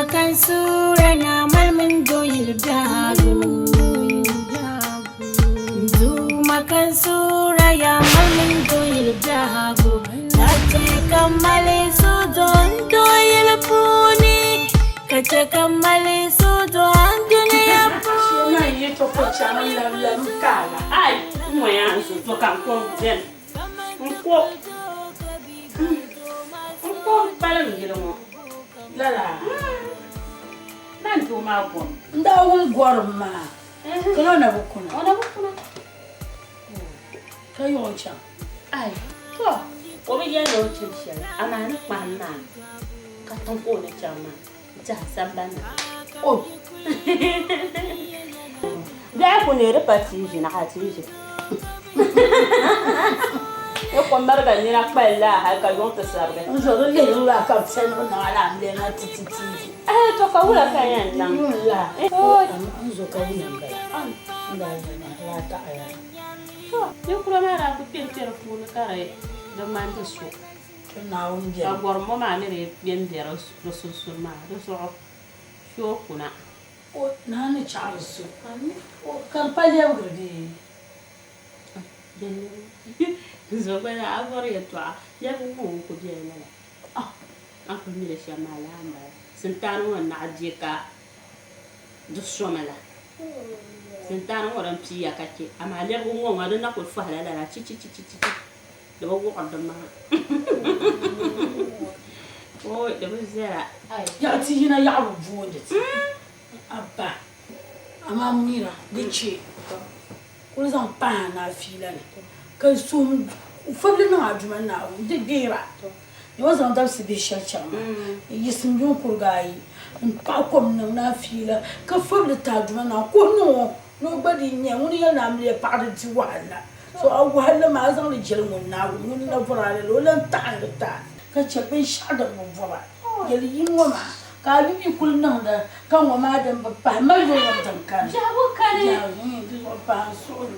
ka n suura na mali mini dooyili biɛhigu. Duuma ka n suura yaa mali mini dooyili biɛhigu. Ka chɛ ka m mali suhudoo n dooyili puuni. Ka chɛ ka m mali suhudoo n dunia puuni. Ai, n ŋɔ yaa n zo to ka n ko beni. N ko n ko kpalim yili ŋɔ. Lala. Nan doo maa gom. N daa wum gɔrim maa ka o na bi kuna. O na bi kuna. Ka yiɣi o chaŋ. Ai, to o bi yɛli ni o chani shɛli amaa ni kpahim maa ka tiŋ ka o ni chaŋ maa. N-tɛha sambani ni. O! Biɛhi ku neei di pa TV naɣila TV. Ni komariga nina kpali laa hali ka yuŋ ti sabigi. N zo di lihiri la ka bi chani bi niŋ alaamle na ti ti TV. Eh, to ka wula ka yɛn niŋ? Yuun la. Oi. N zo ka wula m-bala. N daa yɛli ma di daa taɣiya. To, ninkura maa daa ku kpɛrikpɛri puuni ka di ŋmani di so. To Naawuni Ka beni. gɔrimbo maa ni di kpe m-be di sunsuuni maa, di zuɣu shee o kuna. O naa ni chaɣiri so, ka di pa lɛbigiri bee? Zo gba zaa a bɔri yɛtɔɣa lɛbigibu ŋɔ ŋun ku bela lala. A ni kuli mi li shɛm maa laa m-bala. Sintaani ŋɔ n-naɣ je ka di somi la. Sintaani ŋɔ din piiya ka che, amaa lɛbigibu ŋɔ ŋɔ di na kuli fɔhila lala chichichichichi. Di bi wuɣiri di maŋa. Ooi di bi viɛla. Yaɣa ti yina yaɣa bi boondi ti. Abba, amaa mira di chɛ kuli zaŋ pahi a ni a fiila ni ka suhim fabili niŋ a Duuma Naawuni di gbeera. Ni o zaŋ dabisi bihi shɛli chaŋ maa, n-yiɣisim yuŋ kuriga ayi m-paɣi kom niŋ ni a fiila ka fabili ti a Duuma Naawuni kuhi niŋ o ni o gba di nya ŋuni yɛli ni a miliya paɣa di di wahala. So a wahalli maa a zaŋ li jɛli ŋun Naawuni ŋun na bɔri a lala o lan taɣindi ti a ka chɛ binshɛɣu din bi bɔba. Yɛli yini ŋɔ maa ka a yi bi kuli niŋda ka ŋɔ maa din bi pahi mali yurilim din kani. Biɛhigu kani. Biɛhigu, di zuɣu pahi n suɣili.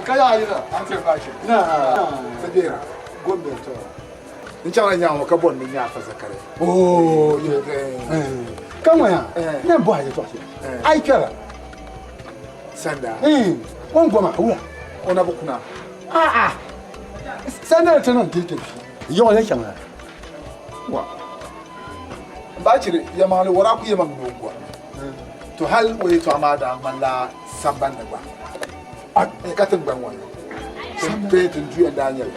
Ka yaa yina an ti bashi na sabira gombe to n chaŋla nyaŋ ŋɔ ka bɔri ni nya afa zakari Oh, ka ŋɔ ya ne bɔhi yɛtɔɣa shɛli a yi kpɛra sanda o ni goma wula o na bi kuna a'a sanda ti niŋ deei tabi yaɣa le chaŋ la wa n baa chiri yɛmaŋli wara ku yɛmaŋ ni o gɔri to hali o yɛtɔɣa maa daa ŋmanila sambanni gba ka tiŋgbani ŋɔ ni tinduya n daa nyɛli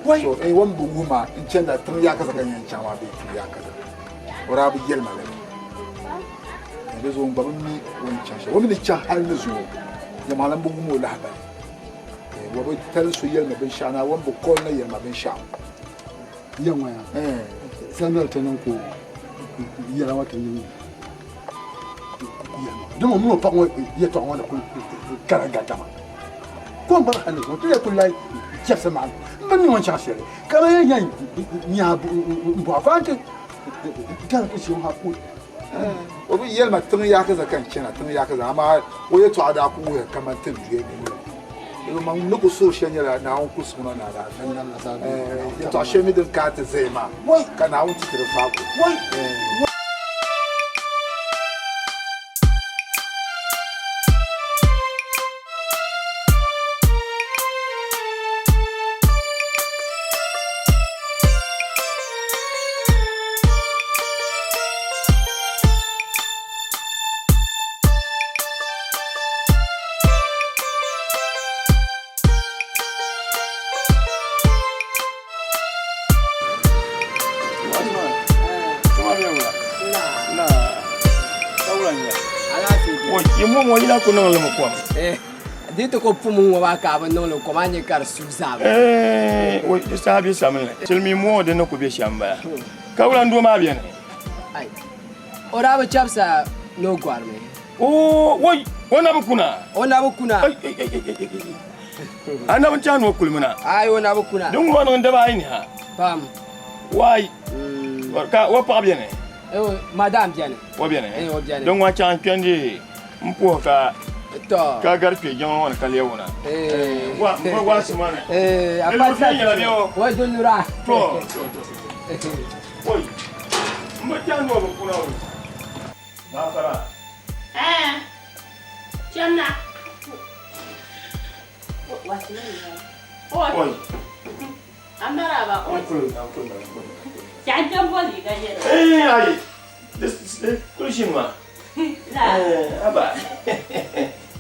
so o ni bi wuhi ma n chanila tiŋ yaakaza ka n yɛn chaŋ maa bee tiŋ yaakaza o daa bi yɛli ma lala di zuɣu n gba bi mi o ni chaŋ shɛli o mi ni chaŋ hali ni zuɣu yɛlimaŋli n bi wum o lahabali o bi tali so yɛli ma binshɛɣu na o ni bi koli na yɛli ma binshɛɣu Ya ŋɔ ya sandali ti niŋ ka o yɛla ŋɔ ti niŋ dama mini o paɣa ŋɔ yɛtɔɣa ŋɔ ni kuli kara gadama ka o gbali hali ni zuŋɔ ti lee kuli lahi chɛbisi maa n bi mi o ni chaŋ shɛli ka bɛ yɛn yɛn nya m bɔɣu ka ti gari ti shɛm ha ku o bi yɛli ma tiŋ yaakaza ka n chana tiŋ yaakaza amaa o yɛtɔɣa daa ku wuhiya kaman tin duya ni Maŋ ni ku suhiri shɛli nyɛla Naawuni ku suŋ na ni alaafee. Yɛtɔɣ shɛli mi din kana ti zaya maa, ka Naawuni ti ti di vaabu. Yi ku niŋ li mi kom. Di ti ku pum ŋɔ maa ka a bi niŋ li kom a ni nya ka di suui zaa. Di saha bɛ samli. Silimiin moo di ni ku be shɛm m-bala. Ka wula n-doo maa beni? O daa bi chɛbisa ni o gɔrimi. Oo, woi, o na bi kuna? O na bi kuna. Ai, ai, ai, ai, ai. A na bi tɛhi ni o kulimi na? Ai, o na bi kuna. Din ŋɔ niŋ daba ayi ni ha. Pam. Wai. Ka o paɣa beni? Madam beni. O beni? Eh, o beni. Din ŋɔ chaŋ kpɛndi n puhi ka To. ka gari kpe jiŋli ŋɔ ni ka leei wuna. Eh. Wa n wa sima ni. Eh, a Di pa luri viɛnyɛla bɛ o. Wa di lura. To, to, to. Oi. M bi tɛhi ni o bi kuna o. Gaafara. Eh. Chana. Wasu ne. Oi. Oi. Amaraba. Oi. Chaŋ kpɛm bɔ liiga yɛli. Eh, ayi. This kuli ʒini maa. La. Eh, haba.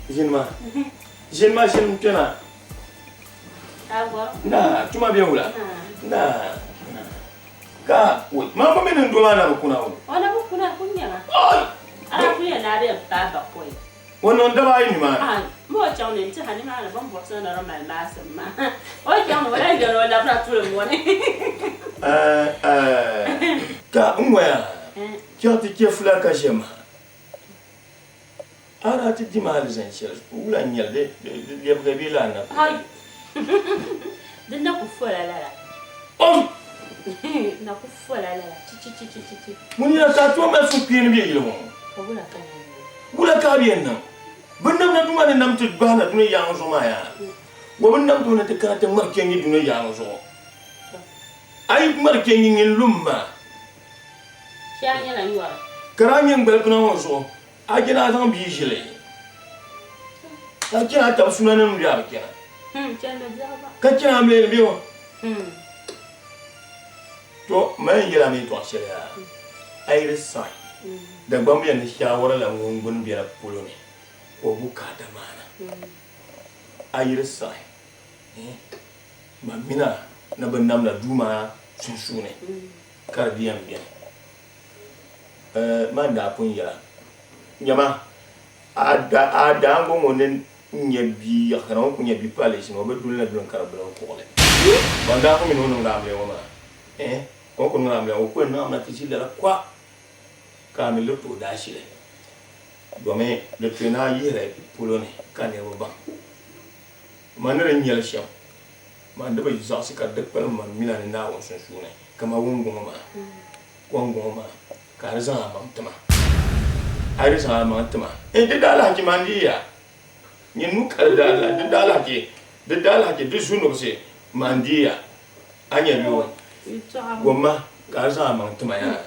Ʒini maa. Ʒini maa ʒini n kpɛna. Agɔ. Na, tuma bɛ wula. Na. Ka, oi, maa bi mi ni n doo maa na bi kuna o. O na bi kuna ku nyɛma. Oi. Ara ku yɛn naa bɛ paai bakɔi. O niŋ daba ayi nimaani. Ah, mo chaŋ ni nti ha nimaani bin buɣisi ni di mali maasim maa. O chaŋ ni o lahi beni o labira tulim ŋɔ ni. Eh, eh, ka n ŋɔya chaŋ ti chɛ fula ka ʒe maa. A daa ti di ma alizan shɛli wula n nyɛli di lɛbigi bee laa na Ai. Di na ku fola lala. Ɔm! Na ku fola lala. Chi chi chi chi chi chi. Ŋun yɛla ka a tooi mali suhukpeeni be yili ŋɔ. Ka wula ka yɛn niŋ? Wula ka a bi yɛn niŋ? Bɛ nam na Duuma ni nam ti bahi na dunia yaaŋa zuɣu maa yaa. Wa bɛ nam ti mi ni ti kana ti ŋmari kpɛŋ yi dunia yaaŋa zuɣu. A yi ŋmari kpɛŋ yi nyin lum maa. Shee a nyɛla nyɔri. Ka daa nyɛ n gbali pina ŋɔ zuɣu, a jɛna a zaŋ bia ʒili. Ka chana a tabi sunanim bɛ a bi chana. Ka chana a mili ni bɛ o. To mali n yɛla mi yɛtɔɣ shɛli yaa, a yi di saɣi Dagbaŋ bɛ ni shaawara la ŋun gbuni bela polo ni ka o bukaata maana. A yi di saɣi ma mina ni bɛ namla duu maa sunsuuni ka di di yɛn beni. Man daa pun yɛla, Nyama, a daaŋgo ŋɔ ni nyɛ bia yaɣikana ŋɔ ku nyɛ bia palli shɛm, o bi duli na duli n-kari bili n-kuɣili. Man daa ku mi ni o niŋdi amiliya ŋɔ maa, o ni ku niŋdi amiliya ŋɔ, o ku yɛn niŋ amiliya ti ʒi lala kwa ka a mi liriti o daashili, domi di tuhi ni a yihili polo ni ka niriba baŋ. Man ni di nyɛli shɛm, man di bi zaɣisi ka di kpalim man mina ni Naawuni sunsuuni kaman wunguŋ maa, wunguŋ maa, ka a di zaŋ amaŋ ti ma. A yi di zaŋ amaŋ ti ma, n di daalahichi maa n-di ya. Nyin nuu ka di daalahichi, di daalahichi, di daalahichi, di zunubusi maa n-di ya. A nya bɛ o gomma ka a di zaŋ amaŋ ti ma yaa,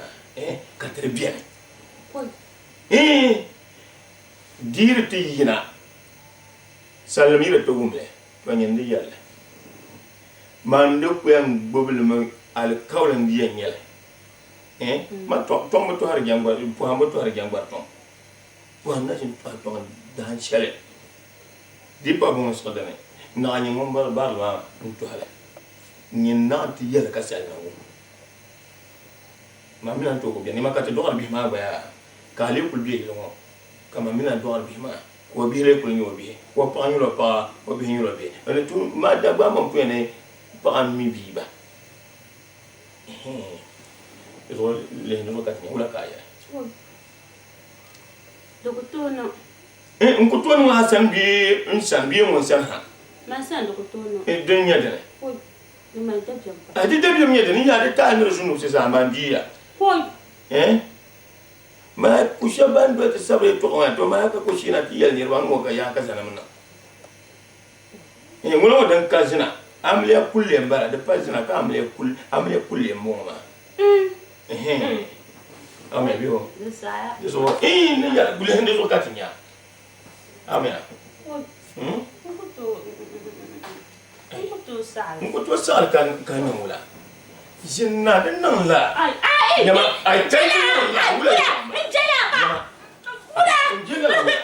ka ti di beni. Di yi di ti yina. Salim yi di ti wum li, to nyin di yɛli li. Man di ku yɛn gbubi li mi alikauli n-di yɛn nyɛ li. Eh, ma tɔŋ bi tɔhiri jɛŋgbari, pɔhim bi tɔhiri jɛŋgbari tɔŋ. Pɔhim na ʒini tɔhi tɔŋ dahin shɛli. Di pa buŋ siɣi dini, naɣ nyin ŋun bari barili maa n-tɔhi li. Nyin naɣ nti yɛli ka salima wum. Ma mi lan tooi ku beni, ma ka ti dɔɣiri bihi maa gba yaa, ka a lee kuli be yili ŋɔ, ka ma mi lan dɔɣiri bihi maa. Ka o bihi lee kuli nyɛ o bihi, ka o paɣa nyɛla o paɣa, ka o bihi nyɛla o bihi. N ni tu ma Dagbaŋ mini puya ni paɣa m-mi bia ba. Di zuɣu lihi di zuɣu ka ti nya wula ka a yɛli. Di ku tooi niŋ. N ku tooi niŋ a sani bee n sani bee ŋun sani ha. Man sani di ku tooi niŋ. Din nyɛ dini. Di mali dabiɛm pam. Di dabiɛm nyɛ dini yaa di tahi ni di zunusi zaa man bia ya. Malaiku shɛba ban doli ti sabiri yɛtɔɣa ŋɔ na, to malaika ku sheena ti yɛli niriba ŋ-ŋɔ ka yaa ka zanimi niŋ. Ŋuna ŋɔ din ka zina, amiliya kulli m-bala, di pa zina ka amiliya kulli, amiliya kulli m-bɔŋɔ maa. Amiliya bɛ o. Di zuɣu, ni yɛli gulihi di zuɣu ka ti nya. Amiliya. N ku tooi saɣili ka niŋ wula? Ʒini na di niŋ la. Nyama, ai ka di niŋ la wula Nyama, n je la wula.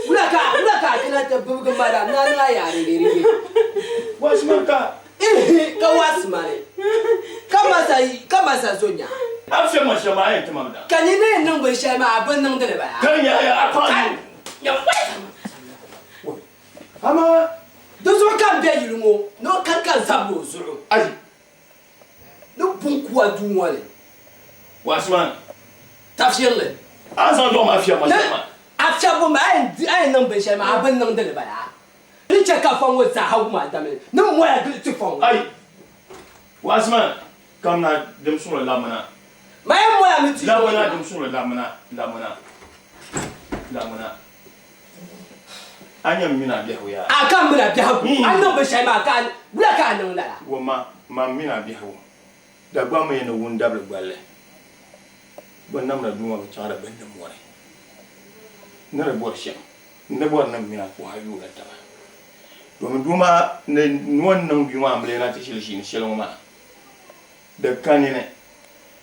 Wula ka wula ka a kana ti bibigi ma daa naa niŋ a yaa ringe ringe. Wasima ka. Ihi ka wasima ni. Ka masa ka masa zo nya. A bi shɛm ma shɛm maa a yɛn ti ma mi daa. Ka nyin ni yɛn niŋ binshɛli maa a bi niŋdi li bala. Ka di nyɛla a paɣa nuu. Amaa di zuɣu ka m be yili ŋɔ ni o kani ka n zabiri o zuɣu. Ayi. Ni bun ku a duu ŋɔ ni. Wasman. Tafsirili. A ni zaŋ dɔɣi ma a fiɛbi ma shɛm maa. A fiɛbibu maa a yɛn niŋ binshɛli maa a bi niŋdi li bala. Di Ni chɛ ka fɔŋ ŋɔ zaaha wum a damli ni moya gili ti fɔŋ ŋɔ. Ai! Wasman, kamina dim suɣili labimina. Ma yɛn moya mi ti Labimina dim suɣili labimina, labimina, labimina. A nya m mini a biɛhigu yaa? A ka m mini a biɛhigu. A ni niŋ binshɛli maa ka a, wula ka a niŋ lala? Wumma, ma m mini a biɛhigu. Dagbaŋ mi ni wun dabili gballi. Bɛ namda duuma bi chaŋdi bɛ ni mɔri ni di bɔri shɛm. N ni bɔri ni m mini a kuhi a yuui la taba. Domin doo maa ni nua niŋ bia maa amiliya na ti shili ʒiini shɛli ŋɔ maa, di ka nini.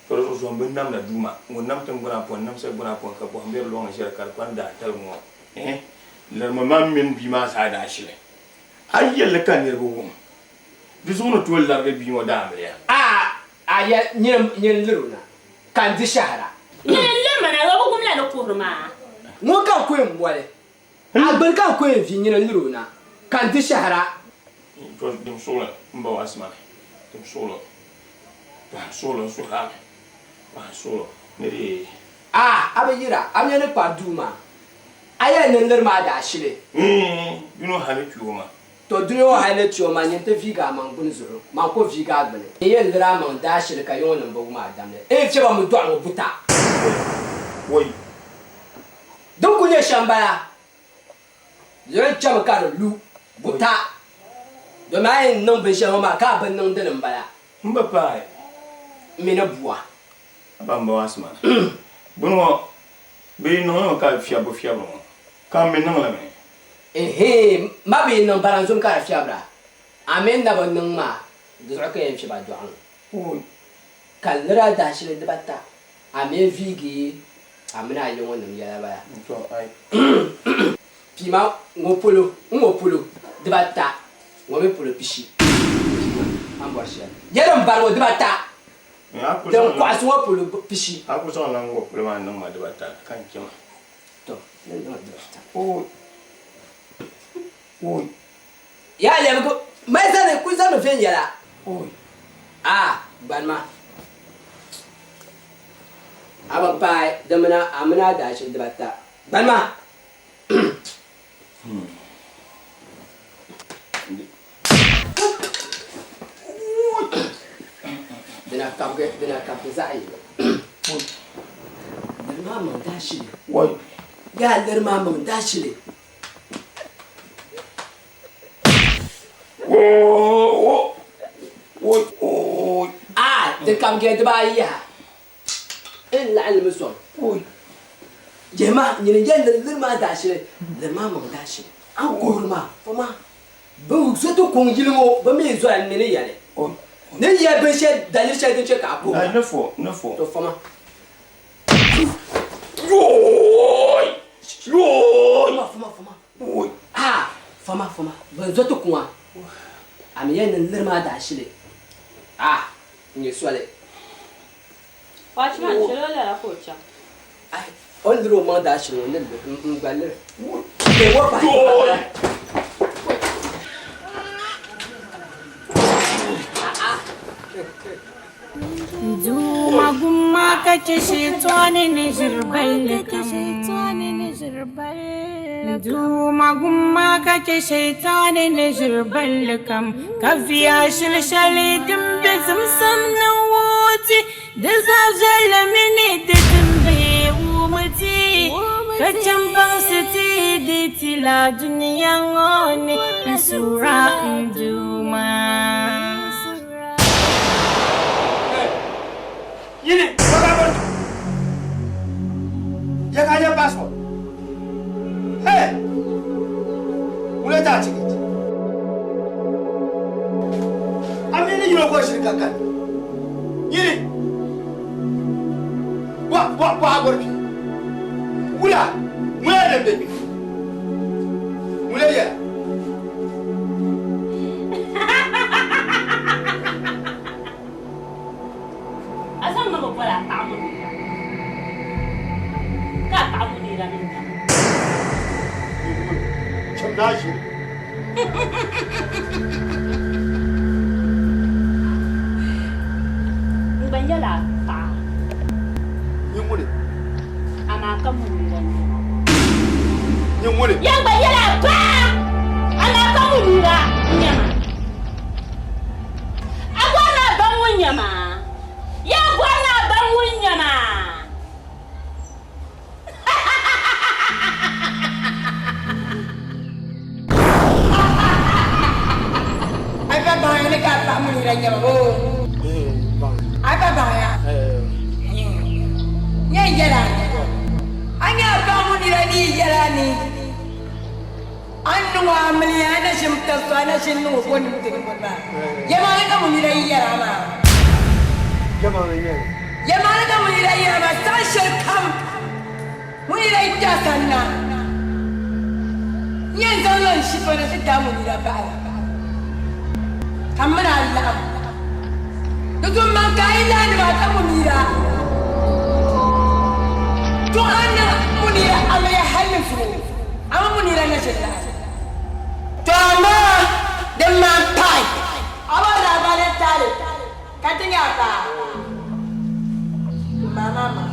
To di zuɣu zom binnamda Duuma ŋun nam tiŋgbuna pɔi n-nam sagbuna pɔi ka bɔhim be di lɔŋ ni shɛli ka di kpani daa taligi ŋɔ. Ɛɛh, lirimi man mini bia maa zaa daa shili. A yi yɛli li ka niriba wum, di zuɣu ni tooi larigi bia ŋɔ daa amiliya. A a yɛli, nyini, nyini liri o na, ka n di shɛhira. Nyini n-liri ma na, o bi wumla ni kuhiri maa. Ŋun ka n ku yɛn moli, a gbini ka n ku yɛn vi, nyini n-liri o na, ka n di shɛhira. To dim suɣili m ba Asmani, dim suɣili, pahi suɣili n suhiri a mi, pahi suɣili ni di. A a bi yira, a mi ni kpari duu maa, a yɛli ni n liri ma daashili. Dunia hali ni kpi o ma. To dunia ŋɔ hali ni kpi o ma, nyin ti viigi a maŋ gbini zuɣu, man ko viigi a gbini. N yɛn liri a maŋ daashili ka yiŋɔnim bi wum a damli. N fiɛba mi dɔɣi ŋɔ buta. Woi, woi. Din kuli nyɛ shɛm m-bala, di yɛn chami ka di lu buta, domi a yɛn niŋ binshɛli ŋɔ maa ka a bi niŋ dini m-bala. M bi paai. M mi ni bua. A ba m-ba Asmani. Buni ŋɔ, bɛ yi niŋ li mi ka fiɛbbu fiɛbiri ŋɔ, ka m mi niŋ li mi. Ɛhɛɛ, ma bi yi niŋ baranzum ka di fiɛbira, a mi ni na bi niŋ maa, di zuɣu ka yɛn fiɛb a dɔɣi ŋɔ. Ka n liri a daashili dibata. A mi viigi a mini a yiŋɔ nim yɛla bala. Piima ŋɔ polo, n-ŋɔ polo dibata, ŋɔ mi polo pishi. Piima, a ni bɔri shɛli. Yɛli m bari ŋɔ dibata, din kɔɣisi ŋɔ polo pishi. A ku zaŋla ŋ-ŋɔ polo maa niŋ ma dibata ka n chɛ ma. Tɔ, ni niŋ dibata. Ooi! Ooi! Yaa lɛbigi mali zani kuli zanimi viɛnyɛla. Ooi! A gbani ma. A bi paai di mini a mini a daashili dibata. Gbani ma. Dina kabigi dina kabigi zaɣ yini. Liri maa maŋ daashili. Ooi! Yaa liri maa maŋ daashili. A di kabigiya dibaayi yaha n laɣim li mi sɔŋ. Jɛma nyini n-yɛli ni liri maa daashili, liri maa maŋ daashili. A ni kuhiri maa, fo maa bɛ zo ti kuŋ yili ŋɔ, bɛ mi zoya n mi ni yɛli ni yɛli binshɛli daliri shɛli din chɛ ka a kuhiri maa. To fo maa. Ah, fama fama ban zo ti kuŋa a mi yɛn ni liri maa daashili ah n nyɛ soli. Watchman chɛl o lala ka o chaŋ. Ai o ni liri o maŋ daashili ŋɔ n ni liri n gba liri bee ŋɔ pahi. Duuma gumma ka chɛ shɛtɔni ni ʒiri balli kam. Duuma gumma ka chɛ shɛtɔni ni ʒiri balli kam. Ka viya shili shɛli din be zimsim ni wuti di zaa viɛlli mini di din be wumti. Ka chɛ m-baŋsi ti di tila dunia ŋɔ ni n-suura n Duuma. Yini, vagabond. Ya ka ya passport. Hey! Wula ta ticket. Amini yino ko shirika kan. Yini. Wa wa wa agorbi. Wula, wula lembe. Wula ya. A zaŋ ma bi boli a paɣa Munira, ka a paɣa Munira mi nya ma. Cham naa ʒiri. N gba nyɛla a paɣa. Nyɛ ŋuni? Amaa ka Munira nya ma. Nyɛ ŋuni? Yɛn gba nyɛla a paɣa, amaa ka Munira. nyɛ ma? Yaa bɔri ni a baŋ ŋun nyɛ ma? A pa baŋya ni ka a paɣa Munira nyɛ ma oo. A pa baŋya. Nyɛ n yɛla a ni. A nya a paɣa Munira ni yi yɛla a ni a ni niŋ o amiliya a na ʒini tabi so a na ʒini niŋ o ko nim tini buni maa. Yɛlimaŋli ka Munira yi yɛra a maa. Yɛlimaŋli ka Munira yi yɛra a maa saha shɛli kam. Munira yi kpe a sanna, n yɛn zaŋla n shipa na ti ti a Munira baɣa la, ka m mini a laɣim. Di zuɣu man ka a yi lahi niŋ a ka Munira tuɣi a niŋ Munira amiliya hal ni zuŋɔ, a mini Munira na ʒin lahi. Tɔ amaa din maan pahi, a bɔrila a baɣa taali ka ti nyɛ a paɣa. Mama ma.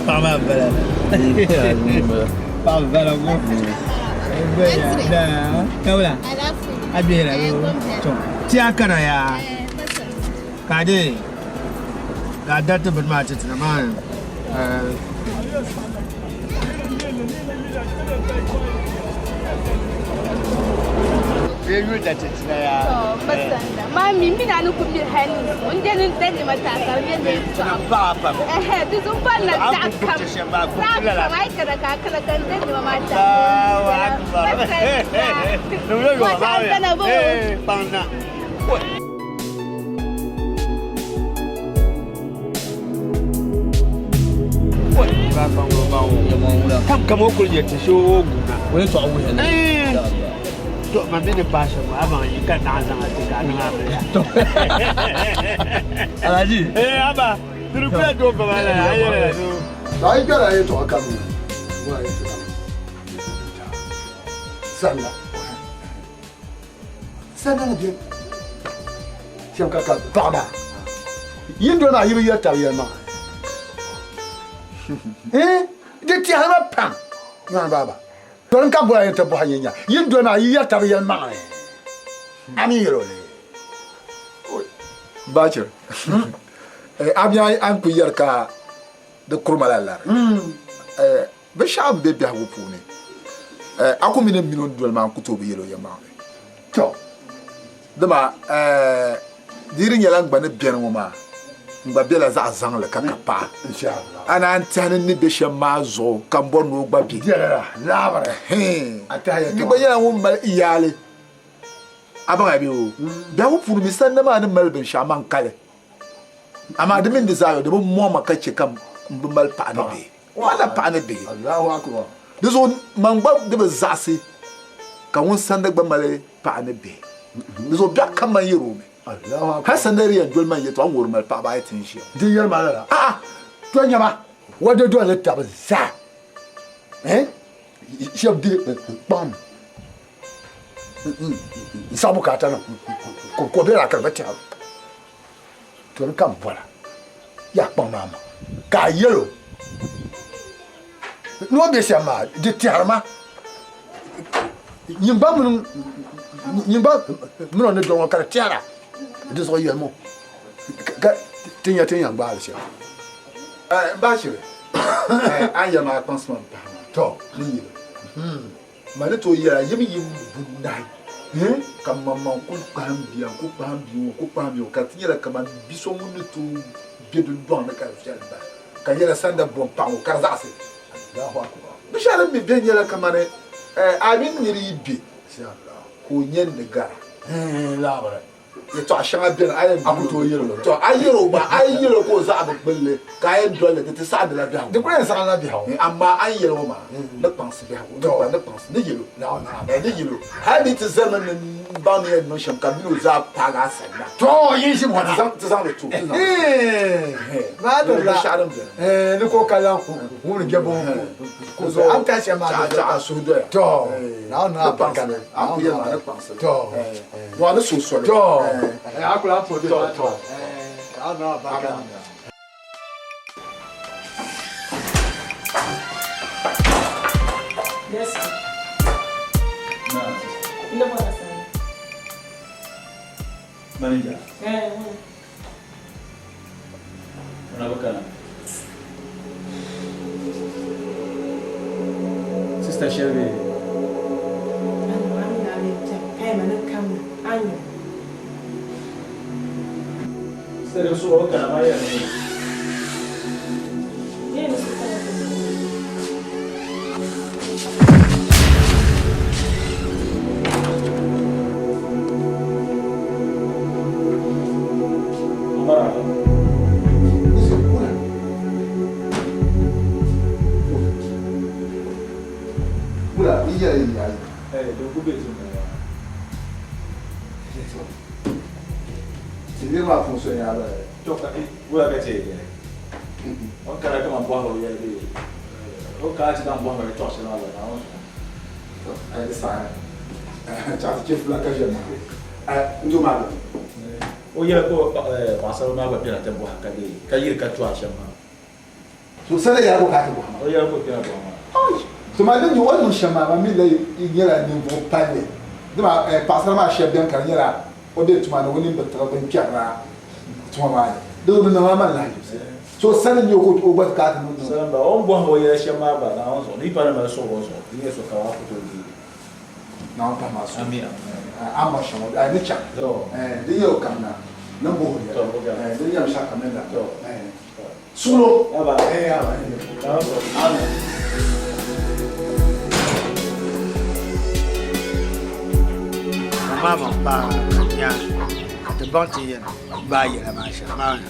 Paɣa maa bala paɣa bala ko kawla a bihira ti a kana yaa Ka a dee ka a dariti bini maa ti ti na maa Bee yuli da ti ti na yaa. Maa mi mi na ni ku miri hali ni zuŋɔ n deni n dani ma taa ka di bɛ ni tɔɣu. Paɣa pam. Ɛhɛ di zuɣu pa na zaɣa kam zaɣa kam a yi kana ka a kana ka n dani ma maa taa. Allahu akbar. Wata an kana bo. Kpaŋ na. Kam kam o kuli nyɛ ti so o guna. O yɛtɔɣa wuhiya ni. To ma mi ni paai shɛm a baŋ yi ka naɣ zaŋ a ti ka a niŋ a biliya. Alhaji. Eh aba tiri kula doo baba la a yɛrɛ la do. A yi gbɛra yɛtɔɣa kam ni ŋuna yɛtɔɣa sanda. Sanda ni bɛ shɛm ka ka paɣa maa yin doli maa yi bi yɛri tabi yɛlimaŋli di tɛhiri ma pam nyɔni baaba to din ka bɔra yɛn ti bɔhi nyɛ nya yin doli maa yi yɛri tabi yɛlimaŋli a mi yɛl o li Bachir, a mi a ni kuli yɛri ka di kurima la lari. Binshɛɣu m-be biɛhigu puuni, a ku mi ni m mini o ni doli maa n-ku tooi bi yɛl o yɛlimaŋli. Tɔ! Dama di yi di nyɛla n gba ni beni ŋɔ maa, n gba bela zaɣ zaŋli ka ka paɣa. A naan tɛhi ni n ni be shɛm maa zuɣu ka m bɔri ni o gba be. N gba nyɛla ŋun mali iyaali. A baŋya bee o? Biɛhigu puuni mi sanda maa ni mali binshɛɣu maa n-kali. Amaa di mini di zaa yo, di bi mɔŋ ma ka chɛ ka m bi mali paɣa ni bihi. Malila paɣa ni bihi. Di zuɣu man gba di bi zaɣisi ka ŋun sanda gba mali paɣa ni bihi. Di zuɣu biɛɣu kam man yɛri o mi. Hal sanda di yɛn doli man yɛtɔɣa n-ŋɔri mali paɣaba ayi ti n ʒiya. Di yɛli ma lala. A'a, to nyama, wa di doli tabi zaa. Eh? Shɛba di kpaŋ n saɣi bukaata nim ko bela ka di bi tɛhiru. To di kam bɔra yaa kpaŋ maa maŋa ka a yɛl o ni o be shɛm maa di tɛhiri ma nyin gba mini o ni doli ŋɔ ka di tɛhira di zuɣu yɛlim o ka ti nya ti ni yɛn gbaai li shɛm. M baashiri, a ni yɛli ma a kpaŋsi ma m-pahi maa, tɔ ni yɛli. Ma ni tooi yɛli a yim yim bunahi ka maŋmaŋ kul kpahim bia n-ku kpahim bia ŋɔ n-ku kpahim bia ŋɔ ka di ti nyɛla kaman bi so ŋun ni tooi be dundɔŋ ni ka di viɛli m-bala ka nyɛla sanda bom paɣ ŋɔ ka di zaɣisi. Binshɛɣu din mi beni nyɛla kamani a mini nir yi be ka o nya ni gara. Yɛltɔɣa shɛŋa beni a yɛn A ku tooi yɛl o. To a yɛl o gba, a yi yɛl o ka o zaɣa bi gbulli ka a yɛn doli li, di ti saɣindila biɛhigu. Di kuli yɛn saɣindila biɛhigu. Amaa a ni yɛli ŋɔ maa ni kpaŋsi biɛhigu, ni gba ni kpaŋsi, ni yɛl o, ni yɛl o hali di yi ti zalimi ni m baŋ ni yɛn niŋ shɛm ka m min o zaa paagi a sani na. To yin ʒi ŋɔ na. Ti zaŋ li ti o, ti zaŋ li ti o. Maa Ni dirila. binshɛɣu din beni. Ni ka o ka lan ŋubiri jɛbo ku zuɣu. A ni tahi shɛli maa di Chaɣa chaɣa suhu doya. To Naawuni niŋ alibarika ni. A ku yɛli maa ni kpaŋsi li. To. Dɔɣi ni suhu soli. To. A ku lahi po bɛ maa. To. Naawuni niŋ alibarika niŋ. Manager. Unabakana. Sister Shelby. Sister so kana ma ya ne. Wula, yi yɛla yi yaai. Eh, do ku be ti mo wa. Ti niriba maa puuni so n-yaa bala. To ka wula ka ti yɛli. O kara kaman bɔhiri o yɛli bee o kana ti daŋ bɔhiri yɛtɔɣ shɛli maa zaa Naawuni zuɣu. To, a yi di saɣi chaɣ ti chɛ fula ka ʒiɛm maa, n doo maa beni. O yɛli ka paɣisarili maa gba kpɛna ti bɔhi ka dee ka yiri ka tu a shɛm maa. So sani yɛli ka o kana ti bɔhi maa. O yɛli ka o kpɛna bɔhi maa. To maa din nyɛ o ni niŋ shɛm maa, man mi lee nyɛla ninvuɣ palli. Dama paɣisara maa shɛba beni ka di nyɛla o be tuma ni o nini bi tiɣi bɛ ni kpɛrila tuma maa ni. Di zuɣu di niŋla man lahiʒibisi. So sani n-nyɛ o ka o gba ti kana ti niŋ niŋ. Sani m-bala, o ni bɔhim o yɛla shɛm maa gba, Naawuni zuɣu, di yi pa ni mali suɣulo zuɣu, di nyɛ sokam a ku tooi deei li. Naawuni pahi maa suhu. Amina. A ni bɔri shɛm ŋɔ, a ni chaŋ, di nyɛ o kamina ni m bɔhiri yɛla, di nyɛ binshɛɣu kam ni la. Suɣulo. Maa maŋ paai ka nya ka ti baŋ ti yɛn gbaai yɛla maa shɛm maa ni.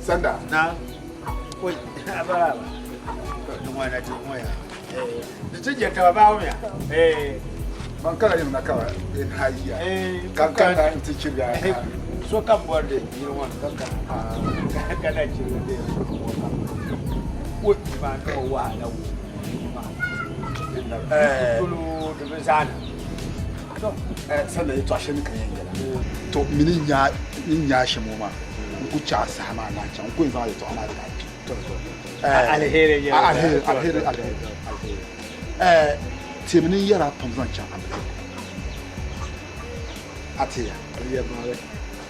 Sanda. Na. Oi, abara aba. Ni ŋɔ na ti ŋɔ ya. Di ti je taba baawo ya. Eh. Man kala yin na ka in hajiya. Kan kan na in ti chiriga. So kam bɔrdi yili ŋɔ ka ka ka na chiriga de. Wo ma no wahala wo. Ma. Eh. Tulu di bi zaana. Sanda yɛltɔɣa shɛli ni ka yɛn yɛla. To mini n nya shɛm ŋɔ maa n ku chaɣ saha maa naan chaŋ n ku yɛn zaŋ yɛltɔɣa maa ti a kpe. Aliheri nyɛla. Aliheri, aliheri, aliheri. Teemi ni n yɛra pam zaŋ chaŋ amiliya. A teeya?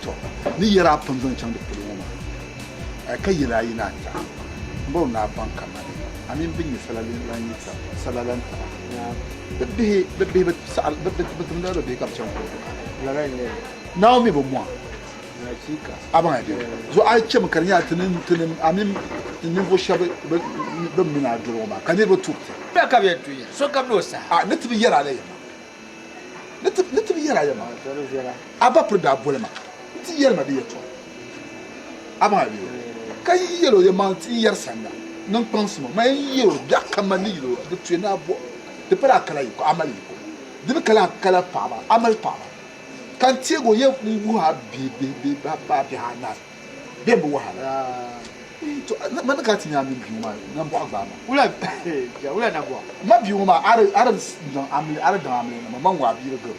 To, ni yɛra pam zaŋ chaŋ di polo ŋɔ maa ka yɛl a yi ni ata m bɔri ni a baŋ kamani a mini bɛ nyɛ salalan taba. Bɛ bihi bɛ bihi bi saɣi bɛ timdila bɛ bihi ka bɛ chaŋ kuliga. Naawuni mi bi mɔŋ a baŋ ya bɛ zuɣu a yi chɛmi ka di nyɛla tinim a mini ninvuɣ shɛba bɛn mini a doli ŋɔ maa ka niriba turi ti. Ka bɛ yɛn tuya sokam ni o saha. A ni ti bi yɛr a la yɛma. Ni ti bi yɛr a yɛma. A ba piri daa boli ma nti yɛli ma di yɛtɔɣa. A baŋ ya bɛ ka yi yɛl o yɛlimaŋli ti yɛri sanda niŋ kpaŋsim o, man yi yɛl o biɛɣu kam man ni yɛl o di tuya ni a bɔ di pala a kala yiko, a mali yiko. Di mi kala a kala paɣaba, a mali paɣaba. Ka n teeg o yɛ n-wuhi a bihi bihi bihi bahi bihi anahi bɛn bi wahala. To, man ni kana ti nya a mini bia ŋɔ maa nambɔɣu gbaai ma. Wula, wula nambɔɣu? Ma bia ŋɔ maa, a di niŋ amili, a di daŋ amili ni ma, man ŋɔ a bia di garo.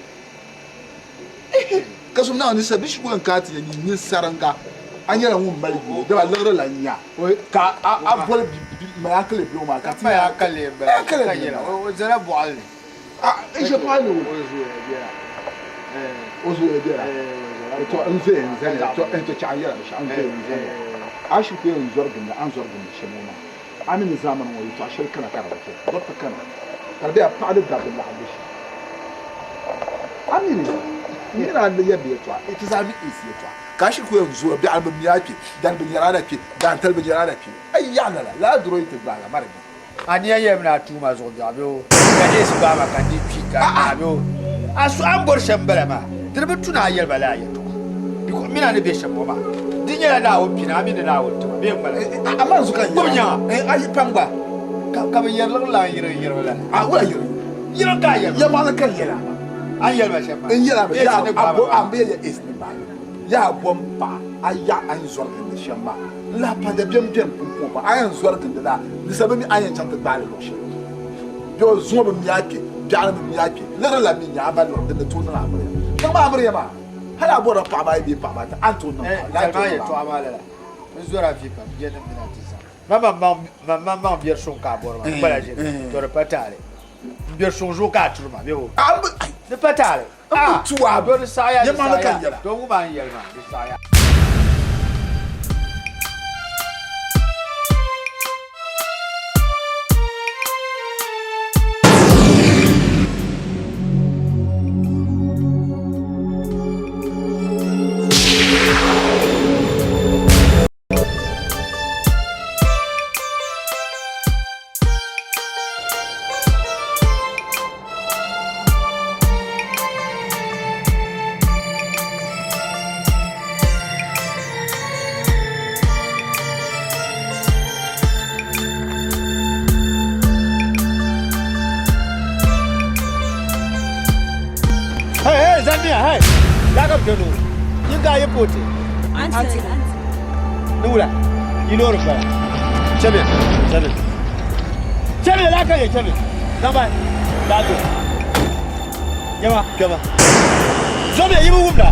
Ka so naawuni sa bishi ku yɛn kana ti nya nyin sariŋga, a nyɛla ŋun mali yuli, dama liɣiri lan nya ka a boli mali a kali bia ŋɔ maa ka ti nya ka lee bala ka yɛla o zala bɔɣili ni. N ʒe bɔɣili ni o zooya biɛla o zooya biɛla to n zoya n zani to n to chaɣ n yɛla binshɛɣu n zoya n zani a shi ku yɛn zɔri gindi a ni zɔri gindi shɛm ŋɔ maa a mi ni zaamani ŋɔ yɛtɔɣ shɛli kana ka di bi chɛ dɔriti kana ka di bela paɣa ni dabba laɣim be shɛm. A mi ni n ni daa yɛri di yɛtɔɣa, ti zaa mi East yɛtɔɣa, ka a shiri ku yɛn zooi biɛɣuni bi mi a kpe, dani bi nyɛri a na kpe, daantali bi nyɛri a na kpe. A yi yaɣi lala, lala doro yi ti gbaag a, mari bi. A nia yɛlimi ni a tuuma zuɣu biɛɣu bee o ka East gbaai ma ka n di kpi ka n naai bee o. A su a ni bɔri shɛm m-bala maa, di di bi tu ni a yɛli ba lala yɛtɔɣa. Bikɔ m min a ni be shɛm ŋɔ maa, di nyɛla Naawuni pini a mini ni Naawuni tima bee m-bala? Amaa zuɣu ka n Gbubi yɛra. nyaŋa. A yi pam gba. Ka bɛ yɛri liɣiri lan yiriŋ yiriŋ lala. A wula yiriŋ? Yiriŋ ka a yɛli ba. Yɛlimaŋli ka n yɛli a maa. A ni yɛli ba shɛm maa. N yɛli a mi, AIDS yaa ni gbaai a ba bo maa. a mi yɛli AIDS ni gbaai ba. Yaa bom paɣa a yaɣi a ni zɔri gindi shɛm maa. N lahi pa dabiɛm beni pumpɔŋɔ pam. A yɛn zɔri gindi la di sabi mi a yɛn chaŋ ti gbaai li luɣ shɛli. Bɛ o zuŋɔ bi mi a kpe, biɛɣuni bi mi a kpe, liɣiri la mi nya a ba liɣiri din ni tooi niŋ a miriya. Niŋmi a miriya maa. Hali a bɔrila paɣaba ayi bee paɣaba ata, a ni tooi niŋ Eh, a ni yɛli tooi maa niŋ a yɛltɔɣa maa lala. N zɔri a vi pam, jɛnnim mini a ti zaŋ. Man maŋ biɛri suŋ ka a bɔri maa, n kpala ʒini, to di pa taali. N biɛri suŋ zuɣu ka a turi ma, bee o? Di pa taali. N bi tu a, To di saɣiya, di yɛlimaŋli ka n saɣiya. yɛla. To ŋun maa n yɛli maa, di saɣiya. Hey, hey, Zambia, hey. Jacob Jono. You got your put. Auntie. Ni wula yi loori n-bala. Chɛmiya, chɛmiya. Chɛmiya laa ka yɛ chɛmiya. Zaŋ bahi. Daa do. Nyama, kpɛma. Zomiya yi bi wumda.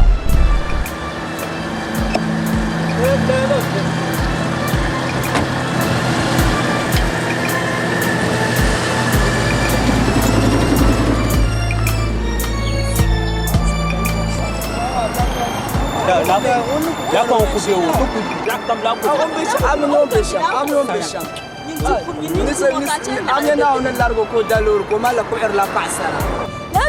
Lala bia maa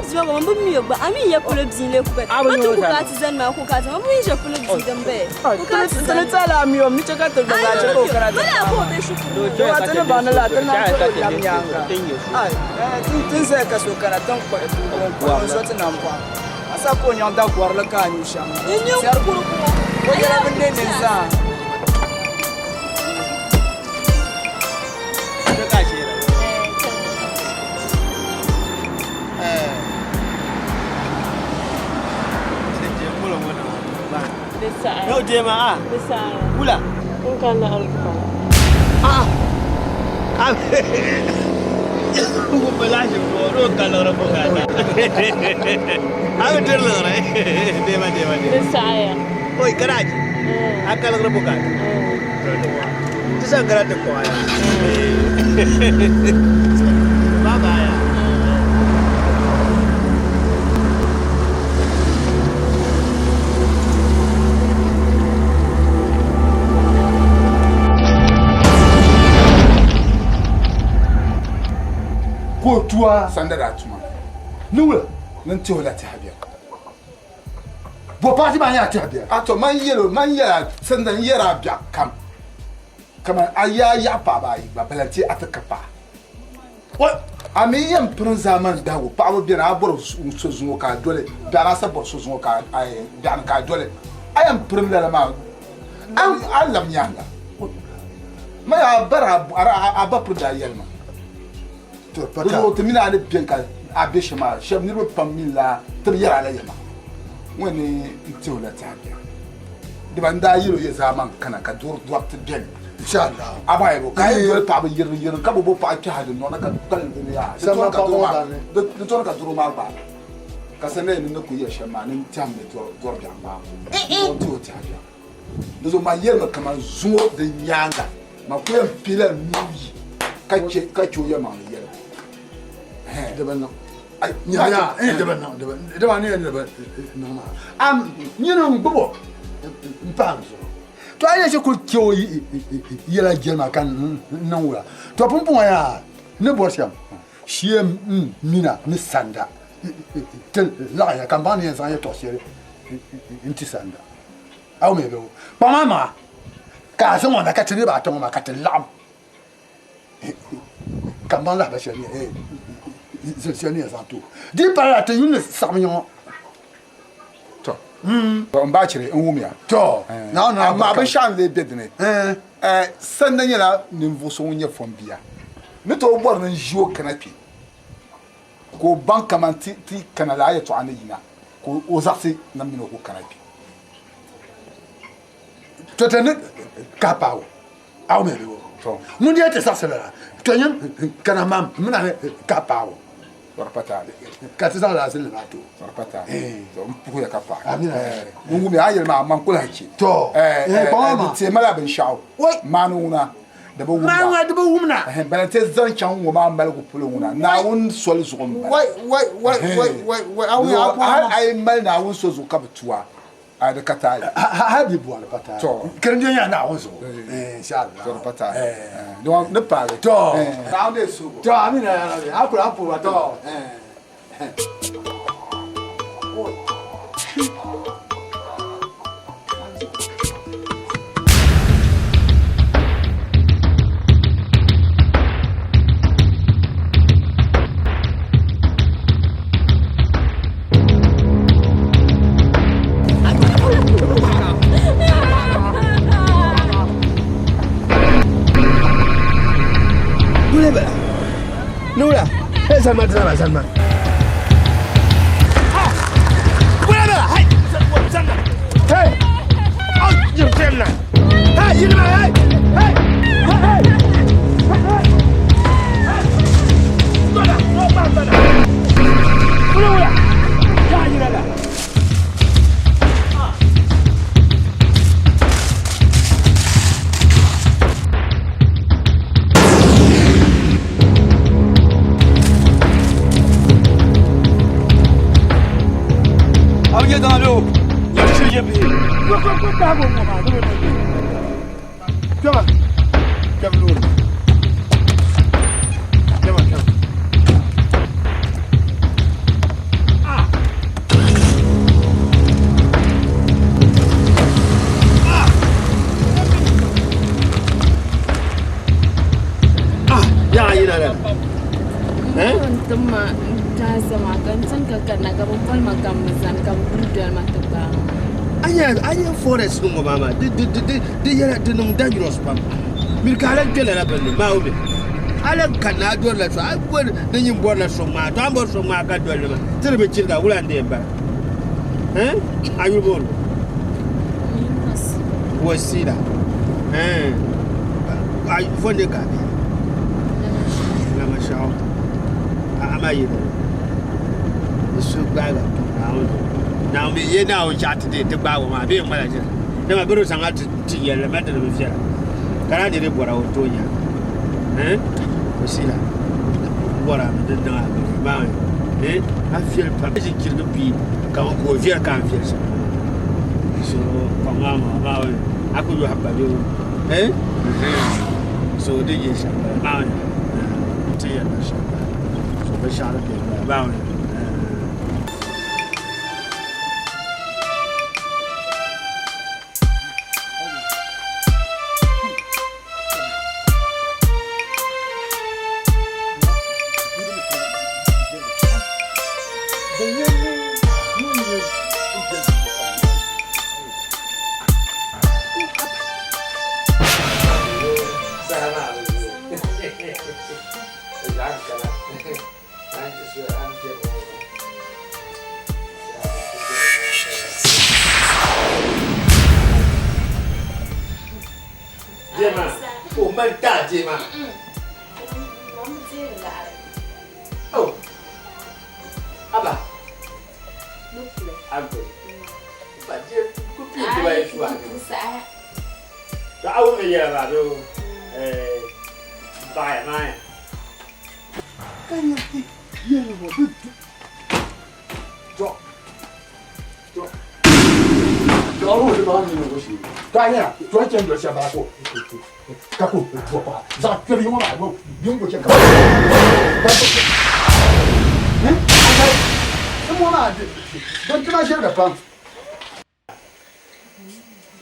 gba man bi mi o gba a mi ya polo bia n-lee ku bala ma ti ku ka ti zani maa ku ka ti ma bi mi ʒe polo bia din bala ku ka ti zani Ma laa ka o be shikuru A sa ka o nyaŋ da gɔrili ka a nyu shɛm. O yɛla bi ne ni zaa. Yau jema a. Wula. N ka laɣiri bukaata. Ah. Ŋun bi lahi ʒi puɣi ni o ka liɣiri bukaata. A bi diri liɣiri. Deema deema deema. Di saɣiya. Oi karachi. A ka liɣiri bukaata. Ti san kana ti kɔɣa ya. Bye bye ya. Ka o tu a sanda daa tuma ni wula ni n tihi o la tɛha biɛla. Bo paati maa nyɛla tɛha biɛla. A to man yɛl o, man yɛl a sanda n yɛr a biɛɣu kam kaman a yaa yaɣi paɣiba ayi gba bala nti a ti ka paɣa. A mi yɛn pirim zaamani dahigu paɣiba beni a bɔri so zuŋɔ ka a doli biɛɣuni a sa bɔri so zuŋɔ ka a biɛɣuni ka a doli a yɛn pirim lala maa a labi nyaaŋa man a bari a ba piri daa yɛli ma di zuɣu ti mini a ni beni ka a be shɛm maa shɛba niriba pam mi la ti bi yɛri a la yɛma ŋɔ ni n tihi o la tɛha biɛri diba n daa yɛl o yɛ zaamani kana ka dɔri dɔriti beni Inshallah. A ba yɛli ka yi doli paɣaba yiriŋ yiriŋ ka bi bo paɣa kpɛha di nɔna ka kpalim di ni yaa di tɔri ka doro maa gbaai ka sa ni ni ku yɛ shɛm maa ni n tɛhim ni dɔri biɛɣu maa ko n ti o tɛha biɛɣu di zuɣu man yɛlimi kaman zuŋɔ di nyaaŋa man ku yɛn piila nuu yi ka che o yɛlimaŋli yɛlibu. Di bi niŋ. Nya di bi niŋ di bi niŋ di bi niŋ maa. Am nyini n gbubo n pahi n zuɣu. To a yɛn shɛ kuli chɛ o yɛla jɛlima ka niŋ wula. To pumpɔŋɔ yaa ni bɔri shɛm shee m mina ni sanda ti laɣinya ka m baŋ ni yɛn zaŋ yɛtɔɣ shɛli n-ti sanda. A wum ya bɛ o kpaŋ maa maŋa ka a zaŋ o na ka ti niriba ata ŋɔ maa ka ti laɣim ka m baŋ lahabali shɛli zilisi ni yɛn zaŋ ti o. Di yi pa lala ti yuli ni saɣim ya ŋɔ. Tɔ! M ba chiri n wumya. Tɔ! Naawuni ni Amaa alibarika. binshɛɣu n-lee be di ni. Sanda nyɛla ninvuɣ so ŋun nyɛ fɔnbia. N ni tooi bɔri ni n ʒi o kana kpe ka o baŋ kaman ti ti kana lala yɛtɔɣa ni yina ka o zaɣisi ni m mini o ku kana kpe. Tɔ ti ni kahi paag o, a wumya bee? Tɔ! Ŋun di yɛn ti saɣisi lala, tɔ nyam kana maa m mini a ni kahi paag o. Di pa taali. Ka ti zaŋ lala zilli maa ti o. Di pa taali. Tɔ m puhiya ka paai. Amina. Ŋun wumya a yɛli maa man ku lahi chɛ. Tɔ! Kpaŋ maa. Di teei ma la binshɛɣu. Maani ŋuna di bi wumda. Maani ŋuna di bi wumda. Bala nti zaŋ chaŋ ŋɔ maa maligu polo ŋuna Naawuni soli zuɣu m-bala. Wai wai wai wai wai wai a wumya a Hal a yi mali Naawuni soli zuɣu ka bi tu a, a di ka taali. Hal bi bɔri pa taali. Tɔ. Ka di nyɛla Naawuni zuɣu. Inshallah. Tɔ di pa taali. Di ni paagi. Tɔ. Naawuni deei suhigu. Tɔ amina ya Rabbi. A kuli a puhi ba tɔ. Nura, hey Salma, Salma, Salma. Hey, hey, oh, you're Hey, you know, hey, hey, hey, hey, hey. Anya forest ŋɔ maa maa di di di di di yɛla di niŋ dangerous pam miri ka a lahi kpe lala bini ni maa o mi a lahi kanna a dorila so a bori ni nyin borila so ŋmaa to a ni bori so ŋmaa ka doli li maa ti di bi chiriga wula n-di yɛn bala eh a yuli booni wasila eh a fonde ka a be Lamashɛɣu amaa yi di su gbaaga Naawuni Naawuni mi ye Naawuni chaɣ ti deei ti gbaag o maa bee ŋmala ʒiri dama bɛ di zaŋ a ti yɛlli ma di di bi viɛla ka naan di di bɔra o tooi nya wasila bɔra mi din niŋ a maa a viɛli pam ʒi chirigi bia ka ka o viɛli ka a viɛli shɛm so kpaŋ maa maa a ku yɔhi ba bee so di yɛ shɛm maa ti yɛli shɛm so binshɛɣu din bɛ maa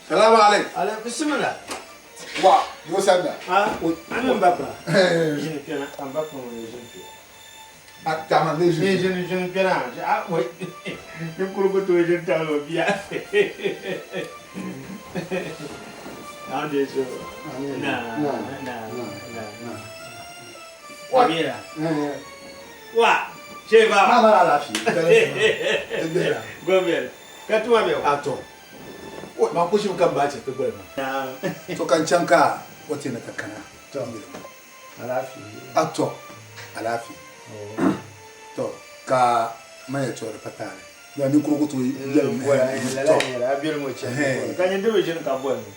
Salamu alaikum. Alaikum bismillah. Wa, yo sanna. Ha, amin bappa. Jin kena, an bappa mo jin ke. Tama ne ʒini. Ʒini ʒini kpɛna a wai ninkurigu tooi ʒini tabili o bia. Naawuni deei suhigu. Na na na. Amina. Wa shee ba. Ma mali alaafee. Gomel. Ka tuma bɛ o. A to. Ma ku ʒimi ka m baai chɛ ti gbali maa. To ka n chaŋ ka o ti ni ka kana. To. Alaafee. A to. Alaafee. To ka man yɛltɔɣa di pa taali. Yaa ninkurugu tooi yɛli mi. Lala n-yɛli a biɛli ŋɔ chani ka nyini di bi ʒini ka boli mi.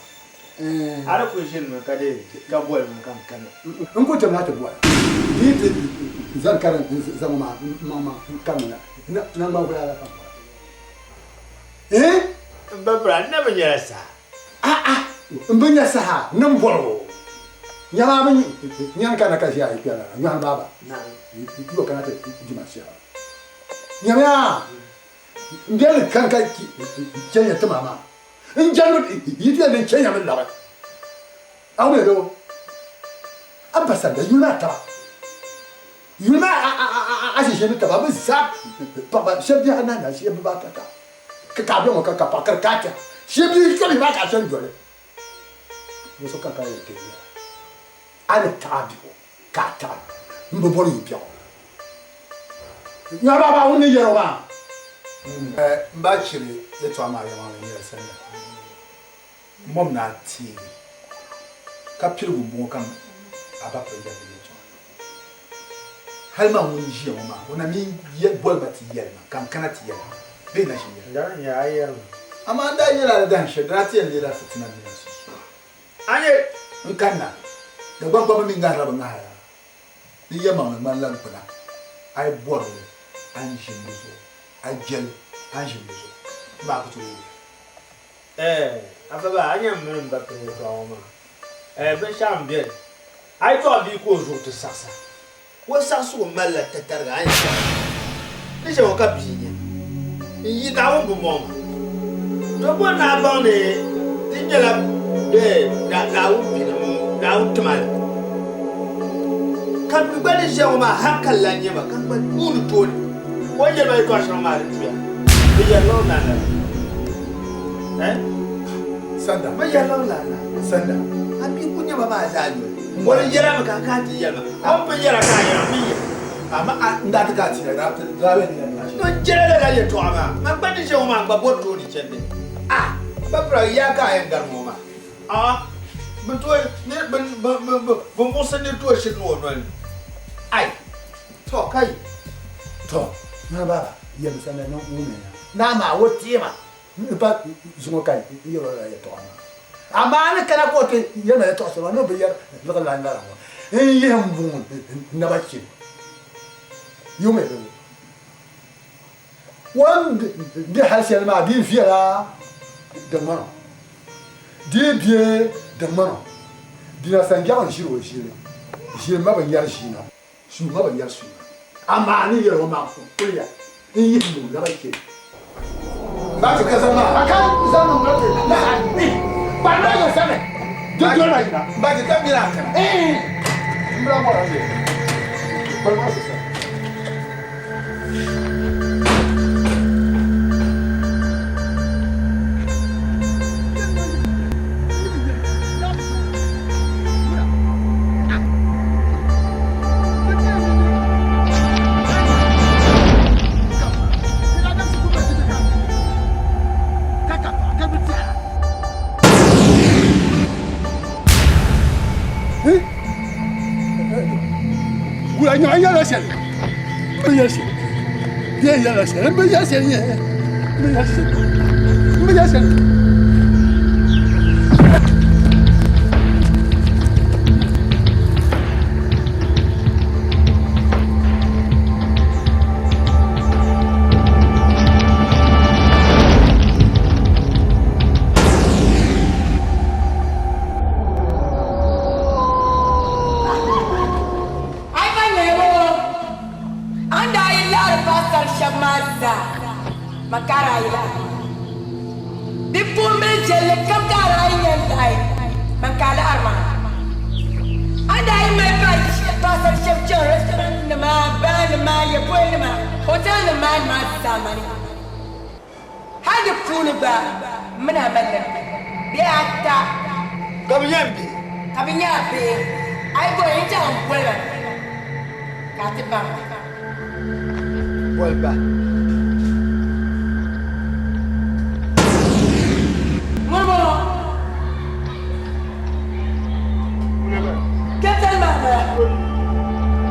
A di kuli ʒinimi ka dee ka boli mi ka n kana. N ku tim na ti boli. Di yi ti zani ka di zaŋ ma maŋmaŋ kanna na, naŋgban kuli ala ka m bɔra. Eh? M ba bira, n na bi nyɛla saha. A'a, m bi nya saha ni m bɔri o. Nyama a bi nyani ka na ka ʒiya yi kpɛri la, nyɔhini baaba, yi o kana ti di ma shɛba. Nyamiya, m beli kani ka chɛnya ti ma maa. N jɛndi yi ti yɛli ni n chɛnya mi labi. A wumya doo? A ba sanda yuli maa taba. Yuli maa a ʒiʒiini taba bɛ zaa paɣaba shɛba bihi anahi nahi shɛba bibaata ta ka ka a bɛ ŋɔ ka ka paɣa ka di ka a tɛha shɛba bihi shɛba bihi maa ka a shɛli doli ŋɔ so ka ka yɛn ti nyɛla a ni taɣi bihi ŋɔ ka a taɣi m bi bɔri yi biɛɣu nyɔri baaba ŋun ni yɛri o maa. M ba chiri yɛtɔɣa maa yɛlimaŋli nyɛla sanda mom ni a teegi ka piligu m-bɔŋɔ ka a ba piri yɛli di yɛtɔɣa. Hali man ŋun ʒiya ŋɔ maa, o na mi boli ma ti yɛli ma ka n kana ti yɛli a bee na ʒi yɛli ma. Amaa n daa yɛl a li dahin shɛli, di daa ti yɛn leela fitina mini a sunsuuni. A nyɛ n kanna, Dagbaŋ kpamba mi ŋahirila bɛ ŋahira. Di yɛlimaŋli ŋmanila gbuna, a yi bɔri li, a ni ʒini di zuɣu, a yi je li, a ni ʒini di zuɣu. Di maa ku tooi wuhi. Ɛɛh, afa ba, a nya m mini m ba pili yɛtɔɣa ŋɔ maa? Ɛɛh, binshɛɣu m-beni. A yi tɔɣi bia ka o zuɣu ti saɣisa, o saɣisigu malila tatariga a ni shɛm ni shɛm ŋɔ ka bia nya n-yi Naawuni bi mɔŋ ma. To bɔri ni a baŋ ni di nyɛla Naawuni pini Naawuni tima la. Ka m mi gba ni ʒiya ŋɔ maa hankali lan nyɛ ma ka m gba guuni tooni. O ni yɛli ma yɛtɔɣ shɛŋa maa di tuya. Bɛ yɛrila o lala. Eh? Sanda. Bɛ yɛrila o lala. Sanda. A mi ku nyɛ ma maa zaa yoli. O ni yɛra mi ka a kana ti yɛli ma. O ni pun yɛra ka a yɛra mi yɛli. Ama a n daa ti ka a ti yɛra daa daa bɛ ni yɛli ma shɛm. No jɛla lala yɛtɔɣa maa. Man gba ni ʒe ŋɔ maa n gba bɔri tooni chandi. Ah! Ba pira yaa ka a yɛn gari ŋɔ maa. Ah! Bɛ tooi ni bɛ bɛ bɛ bɛ muɣisi ni tooi shiri ni o noli ni. Ai! To kai to na baba yɛli sanda ni ŋun ya na maa o teema n pa zuŋɔ ka yɛrɔ la yɛtɔɣa maa amaa ni kana ka o ti yɛli ma yɛtɔɣa shɛli maa ni o bi yɛri liɣiri lan lala ŋɔ n yihi m buŋ naba chɛ yumi o ni be hali shɛli maa di viɛla di ŋmana di bɛ di ŋmana dina sanjɛɣu n ʒiri o ʒili ʒili ma bi nyɛri ʒiina Suu ma bi nyari suu maa, amaa a ni yɛl o maŋ kuliya n-yihi niŋ naba chɛ. Bachi ka zaŋ maa. A ka zaŋ niŋ naba chɛ. La ni kpari na yɛ sani. Di doli ma yina. Bachi ka mini a kana. N bila mɔra n-yɛ. Kpari maa so sani. Wula nyɔɣu yɛla shɛli n yɛli shɛli bee yɛla shɛli n bi yɛli shɛli n bi yɛli shɛli n bi yɛli shɛli. A yi pa nyɛla o, a ni daa yi laɣiri paɣisar shɛba maa zaa, man ka a daa yi laɣiri. Bipuɣimbil viɛlli kam ka a daa yi nya n-laɣi, man ka a laɣiri maa. A ni daa yi mali paɣisar shɛba chaŋ restaurant nima, bar nima, ya ni maani maa zaamani. Hali di puuni gba m mini a malila bihi, bihi ata. Ka bɛ nyɛ m bihi. Ka bɛ nyɛ a bihi. A yi bɔri n chaŋ m boli ba ka a ti baŋ ba. Boli ba. Ŋuni bɔŋɔ? Kpɛm sani maa m-bala.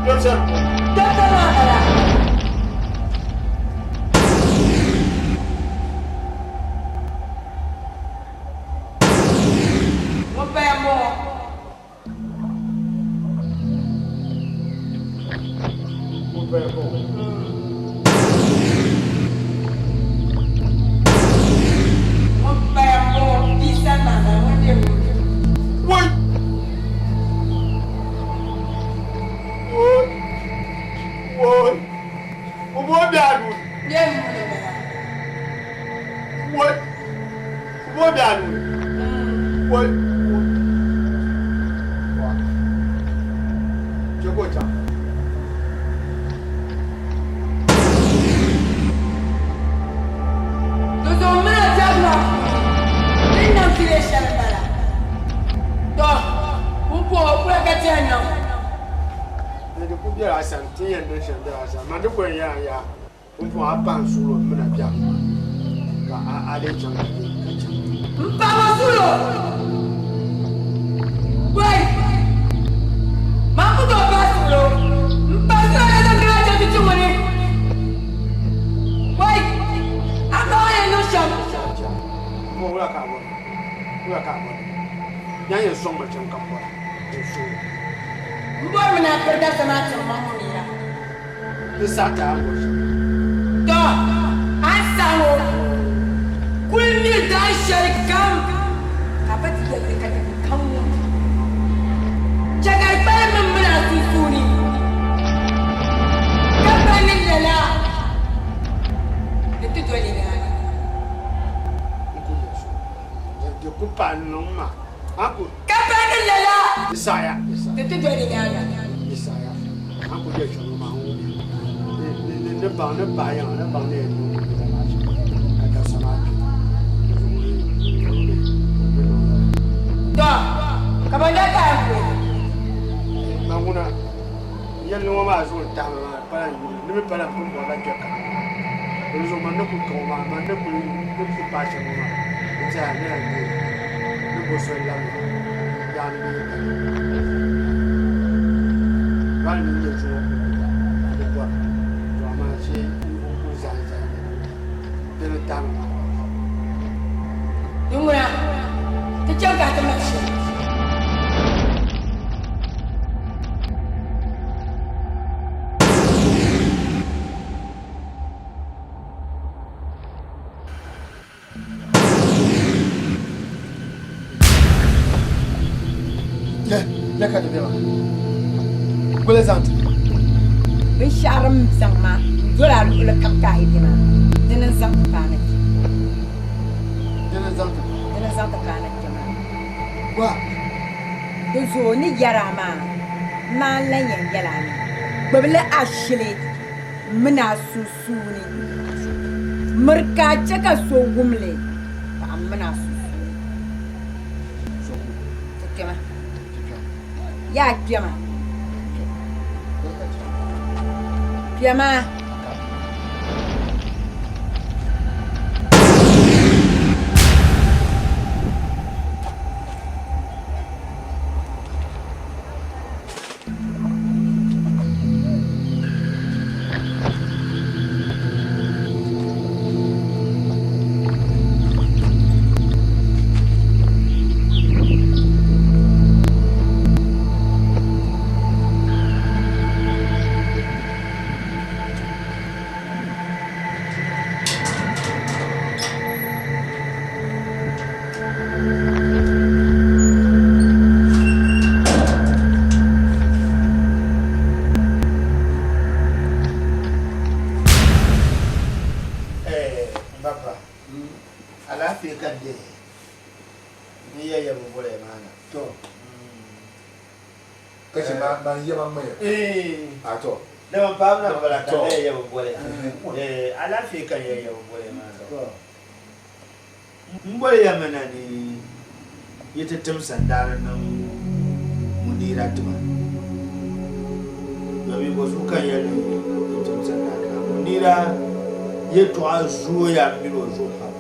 Kpɛm sani bɔŋɔ. Kpɛm sani maa m-bala. Ŋun paya m-bɔŋɔ. Ŋun paya m-bɔŋɔ. Ŋun paya m-bɔŋɔ. Bia sani maa m-bala. Ŋuni n-deei ŋun kpɛm. Woi! Woi! Woi! O bo bɛ a nuu ni. Bɛ nuu ni m-bala. Woi! O bo bɛ a nuu ni. Woi! Wa! Chɛ ka o chaŋ. Dinzuɣu m mini a biɛhigu maa puuni, di ni niŋ ti leei shɛli m-bala. Tɔ! Pumpɔŋɔ kula ka ti yɛn niŋ. Ni di ku bela a sani, ti ni yɛn niŋ shɛm bela a sani. Man di ku yɛn yɛli a yaha, pumpɔŋɔ a pahi n suɣilo m mini a biɛhigu maa, ka a lee chaŋ ka bɛ ka chaŋ. M paɣ o suɣilo! Wɛi! Man ku tooi pahi suɣilo. M pahi suɣilo ka zaŋ bɛ maa chaŋ ti ti ŋuni. Wɛi! A baŋ a ni yɛn niŋ shɛm. Pumpɔŋɔ wula ka a bɔri? Wula ka a bɔri? Yaa yɛn sɔŋ ma chaŋ ka m bɔra n suɣilo. M bɔrimi ni a piri dabisa maa tiŋ ma ŋɔ nira. N saɣi ti a ni bɔri shɛm. Tɔ! A ni saɣi ŋɔ kul miri dahin shɛli kam ka a pa ti yɛli li ka di kam ŋɔ. Chɛ ka di kpalim m mini a sunsuuni, ka pa ni lala di ti doli nyaaŋa. N ku yɛli so, di ku paai niŋ ma. A ku. Ka pa ni lala. Di saɣiya. Di ti doli nyaaŋa. Di saɣiya. A ku yɛli shɛm ŋɔ maa, n wumiya. Ni baŋ ni paai yiŋa, ni baŋ ni yɛn niŋ nira maa shɛm ka dabisa maa kpe. Di zuɣu ni ni niŋ lala. Tɔ! Ka ban daa kaai n kuli. Man ŋuna, yɛlli ŋɔ maa zuɣu n-tahi ma maa pala n yuli, ni mi pala m pun bɔrila kpɛri ka di zuɣu man ni kuli ka ŋɔ maa, man ni kuli ni kuli paai shɛm ŋɔ maa, n tɛha ni yɛn deei ni bo soli labina yaɣa ni bee dali. Hali ni n nyɛ zuŋɔ kuli ku da di bɔri, to amaa shee n kuli zahim zahim li di ni tahi ma maa. Di ŋuna, ti chaŋ ka a ti mali shɛli. Ya ka di bɛ maa goli zaŋ ti binshɛɣu din zaŋ ma n-doli a luɣili kam ka a yi be maa dini n-zaŋ ti paai ni kpe. Dini n-zaŋ ti Dini n-zaŋ ti paai ni kpe maa. Wa! Di zuɣu ni yɛri a maa, maa n-lan yɛn yɛl a mi, gbibili ashili mini a sunsuuni. Miri ka a chɛ ka so wum li ka a mini a sunsuuni. Ti kpɛma. Yaa kpɛma. Kpɛma. Eh, baba, alaafee ka n deei n ya ya bi boli maa na. To, ka che man yɛma ŋmaya. Eh. A to. Dama paɣaba na bala ka na yɛ bi boli. Eh, alaafee ka yɛ yɛ bi boli maa. N boli ya mi na ni yi ti tim sandaani niŋ Munira tima. Domin bɔzuɣu ka n yɛli ni yi tim sandaani maa. Munira yɛtɔɣa zooya m mini o zuɣu pam.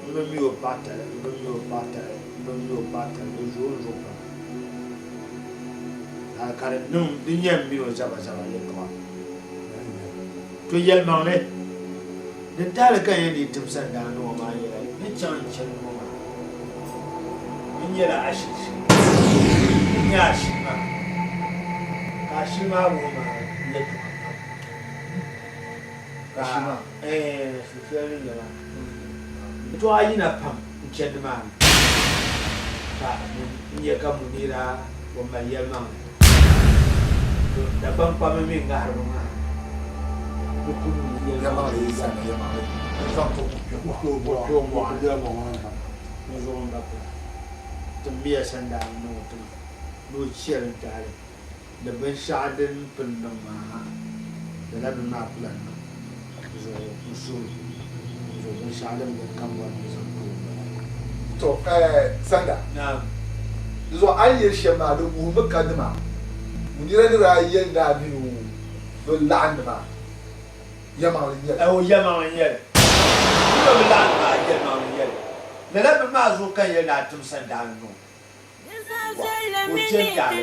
M bi mi o paɣatali, m bi mi o paɣatali, m bi mi o paɣatali, di zooi n zuɣu pam. Hali ka di niŋ di nyɛ m mini o zaba zaba yɛtɔɣa. To yɛlimaŋli, din tahili ka n yɛn dii tim sandaani ŋɔ maa nyɛla ni chaŋ n-chani ŋɔ maa, di nyɛla ashili shee. N nya ashili maa, ka ashili maa wuhi ma yɛtɔɣa pam. Ka ɛɛn ashili shɛli ni nyɛ maa, yɛtɔɣa yina pam n-chandi maa ni, ka n nya ka Munira o mali yɛlimaŋli. To Dagbaŋ kpambi mi ŋahiribu ŋahirimi. Bɛ ku mi yɛlimaŋli yi sani kpe mɔɣu ni. Ŋɔ zuɣu m ba pula, timmiya sandaani niŋ o tiŋa ni o chɛri n-tahi li ni binshɛɣu din pun niŋ maa ha, lala bini maa ku lan niŋ. Di zuɣu n suhu n zuɣu binshɛɣu din beni ka m bɔri ni n zaŋ ti o m-bala. To Sanda, di zuɣu a ni yɛli shɛm maa di wuhimi kadama Munira ni daa yɛli ni a mini o bi laɣindi maa, yɛlimaŋli n-nyɛ li. O yɛlimaŋli n-nyɛ li. Bɛ mi bi laɣindi maa, yɛlimaŋli n-nyɛ li. Lala bini maa zuɣu ka n yɛli ni a tim sandaani niŋ o, ka o chɛ n-taali.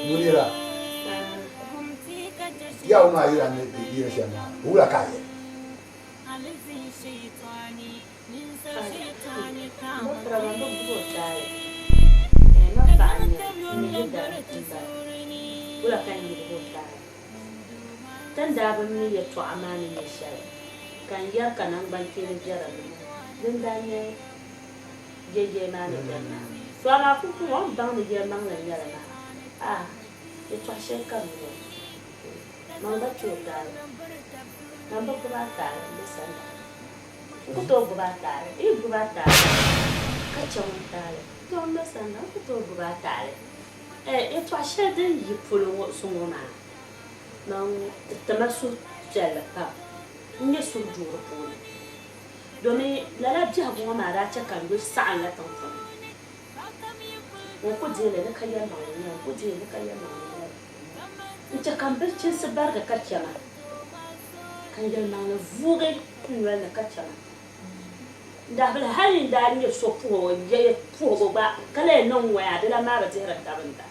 Munira, ya wum a yira ni yiri shɛm maa, wula ka a yɛli? Ti ni daa bi mi yɛtɔɣa maa ni nyɛ shɛli, ka n yɛri ka naŋgbankpeeni be di ni maa, din daa nyɛ yɛyɛ maa ni beni maa. To amaa pumpɔŋɔ o ni baŋ ni yɛlimaŋli n-nyɛ li maa, aah, yɛtɔɣ shɛli ka bɛ ni o. Man gba kpe o taali. Man bi gbubi a taali m bi sani maa. N ku tooi gbubi a taali. N yi gbubi a taali ka chɛ ŋun taali, to m bi sani maa, n ku tooi gbubi a taali. Eh, yɛtɔɣ shɛli din yi polo ŋɔ zuŋɔ maa, man di ti ma suhupiɛlli pam. N nyɛ suhuduuri puuni. Domi lala biɛhigu ŋɔ maa daa chɛ ka n yuli saɣim la tiŋ puuni. Ŋun ku deei li ni ka yɛlimaŋli n-nyɛ li, ŋun ku deei li ni ka yɛlimaŋli n-nyɛ li. N-chɛ ka m bilichinsi barigi ka chɛ ma, ka n yɛlimaŋli vuugi n noli ni ka chɛ ma. N dahibili hal yi ni daa nya so puhigu gba ka lee niŋ ŋɔya, di lan maa bi dihiri tabinda.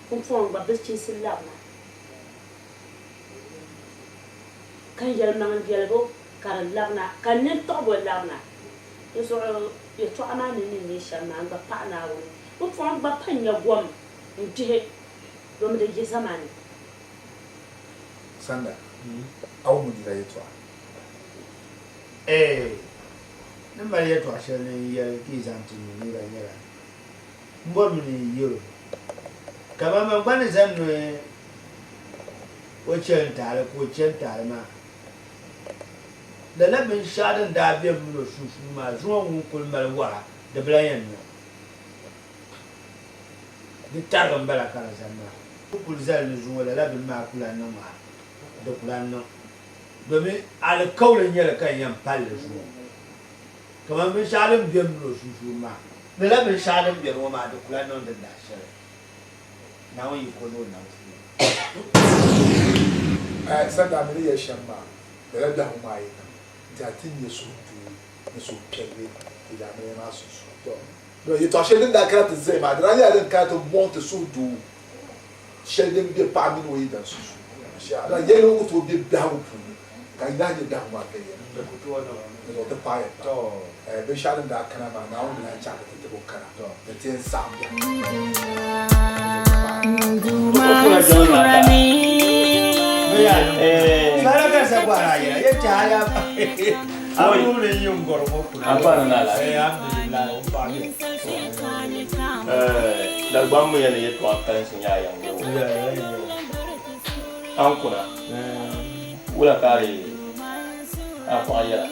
Pumpɔŋɔ gba bilichinsi labina, ka n yɛlimaŋli yɛlibu ka di labina, ka n nintiɣibo labina. Di zuɣu yɛtɔɣa maa mini ni nyɛ shɛm maa, n gba paɣi Naawuni. Pumpɔŋɔ n gba pa nya gom n-gbihi domi di yi zamani. Sanda, a wum nira yɛtɔɣa? Eeh! Ni mali yɛtɔɣ shɛli ni n yɛli ka yi zaŋ ti nira nyɛla, m bɔrimi ni yi yɛl o, kaman man gba ni zani ni o chɛ n taali ka o chɛ n taali maa. Lala binshɛɣu din daa be m min o sunsuuni maa zuŋɔ ŋun kul mali wɔra, di bi lan yɛn niŋ. Di tarigi m-bala ka di zani maa. Di kul zali ni zuŋɔ lala bini maa ku lan niŋ maa, di ku lan niŋ. Domin alikauli n-nyɛ li ka n yɛn pal li zuŋɔ. Kaman binshɛɣu din be m min o sunsuuni maa, lala binshɛɣu din beni ŋɔ maa, di ku lan niŋ din daa shɛli. Naawuni yiko ni o nam puuni. Sanda, a mi ni yɛli shɛm maa, lala biɛhigu maa yi niŋ n-ti a ti nya suhudoo ni suhupiɛlli ti daamiliya maa sunsuuni. Tɔ! Yɛtɔɣ shɛli din daa kana ti zaya maa, di daa nyɛla din kana ti mɔŋ ti suhudoo shɛli din be paɣa mini o yidana sunsuuni. Lala yɛlli ŋɔ ku tooi be biɛhigu puuni ka yi lahi nya biɛhigu maa viɛnyɛla. Di zuɣu ti paɣiya pam. Binshɛɣu din daa kana maa, Naawuni bi lahi chaɣi ka ti tib o kana ni ti yɛn saɣim biɛhigu. Dagbaŋ mi yɛli yɛtɔɣa kalinsi nyɛ a yaŋ yɛwa. A ni kuna, wula ka a di a paɣa yɛla?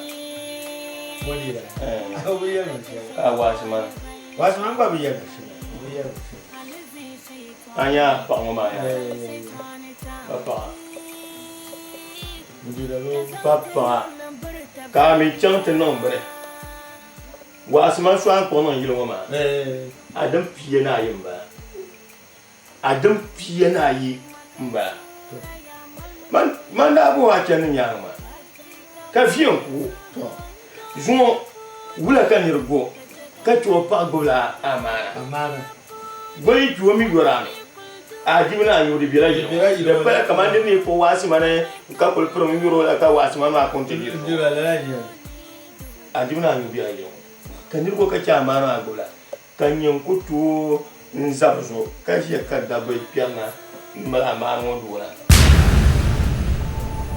Ka a waasi mana? Waasi man gba bi yɛli shɛli. O bi yɛli shɛli. A nya a paɣa ŋɔ maa yaa? Pa paɣa. Pa paɣa. Ka a mi chaŋ ti niŋ bini. Waasi man so a ni kpuɣi niŋ yili ŋɔ maa, a dim pia ni ayi m-bala. A dim 42 m-bala. Man daa bo a chani nyaaŋa maa, ka vi n-ku o. Zuŋɔ wula ka nir go ka chɛ o paɣa gbibila amaana? Bɛ yi ti o mi yɔri a mi, a dibu ni a nyubu di bela yili ŋɔ. Di pala kaman di mi kpuɣi waɣisima ni ka kul pirim n-yɔr o la ka waɣisima maa ku nti yili zuɣu. A dibu ni a nyubu bela yili ŋɔ, ka nir go ka chɛ amaana maa gbibila. Ka nyɛ n ku tooi n zabi zuɣu ka ʒiya ka dabba kpɛrina m-mali amaani ŋɔ doona,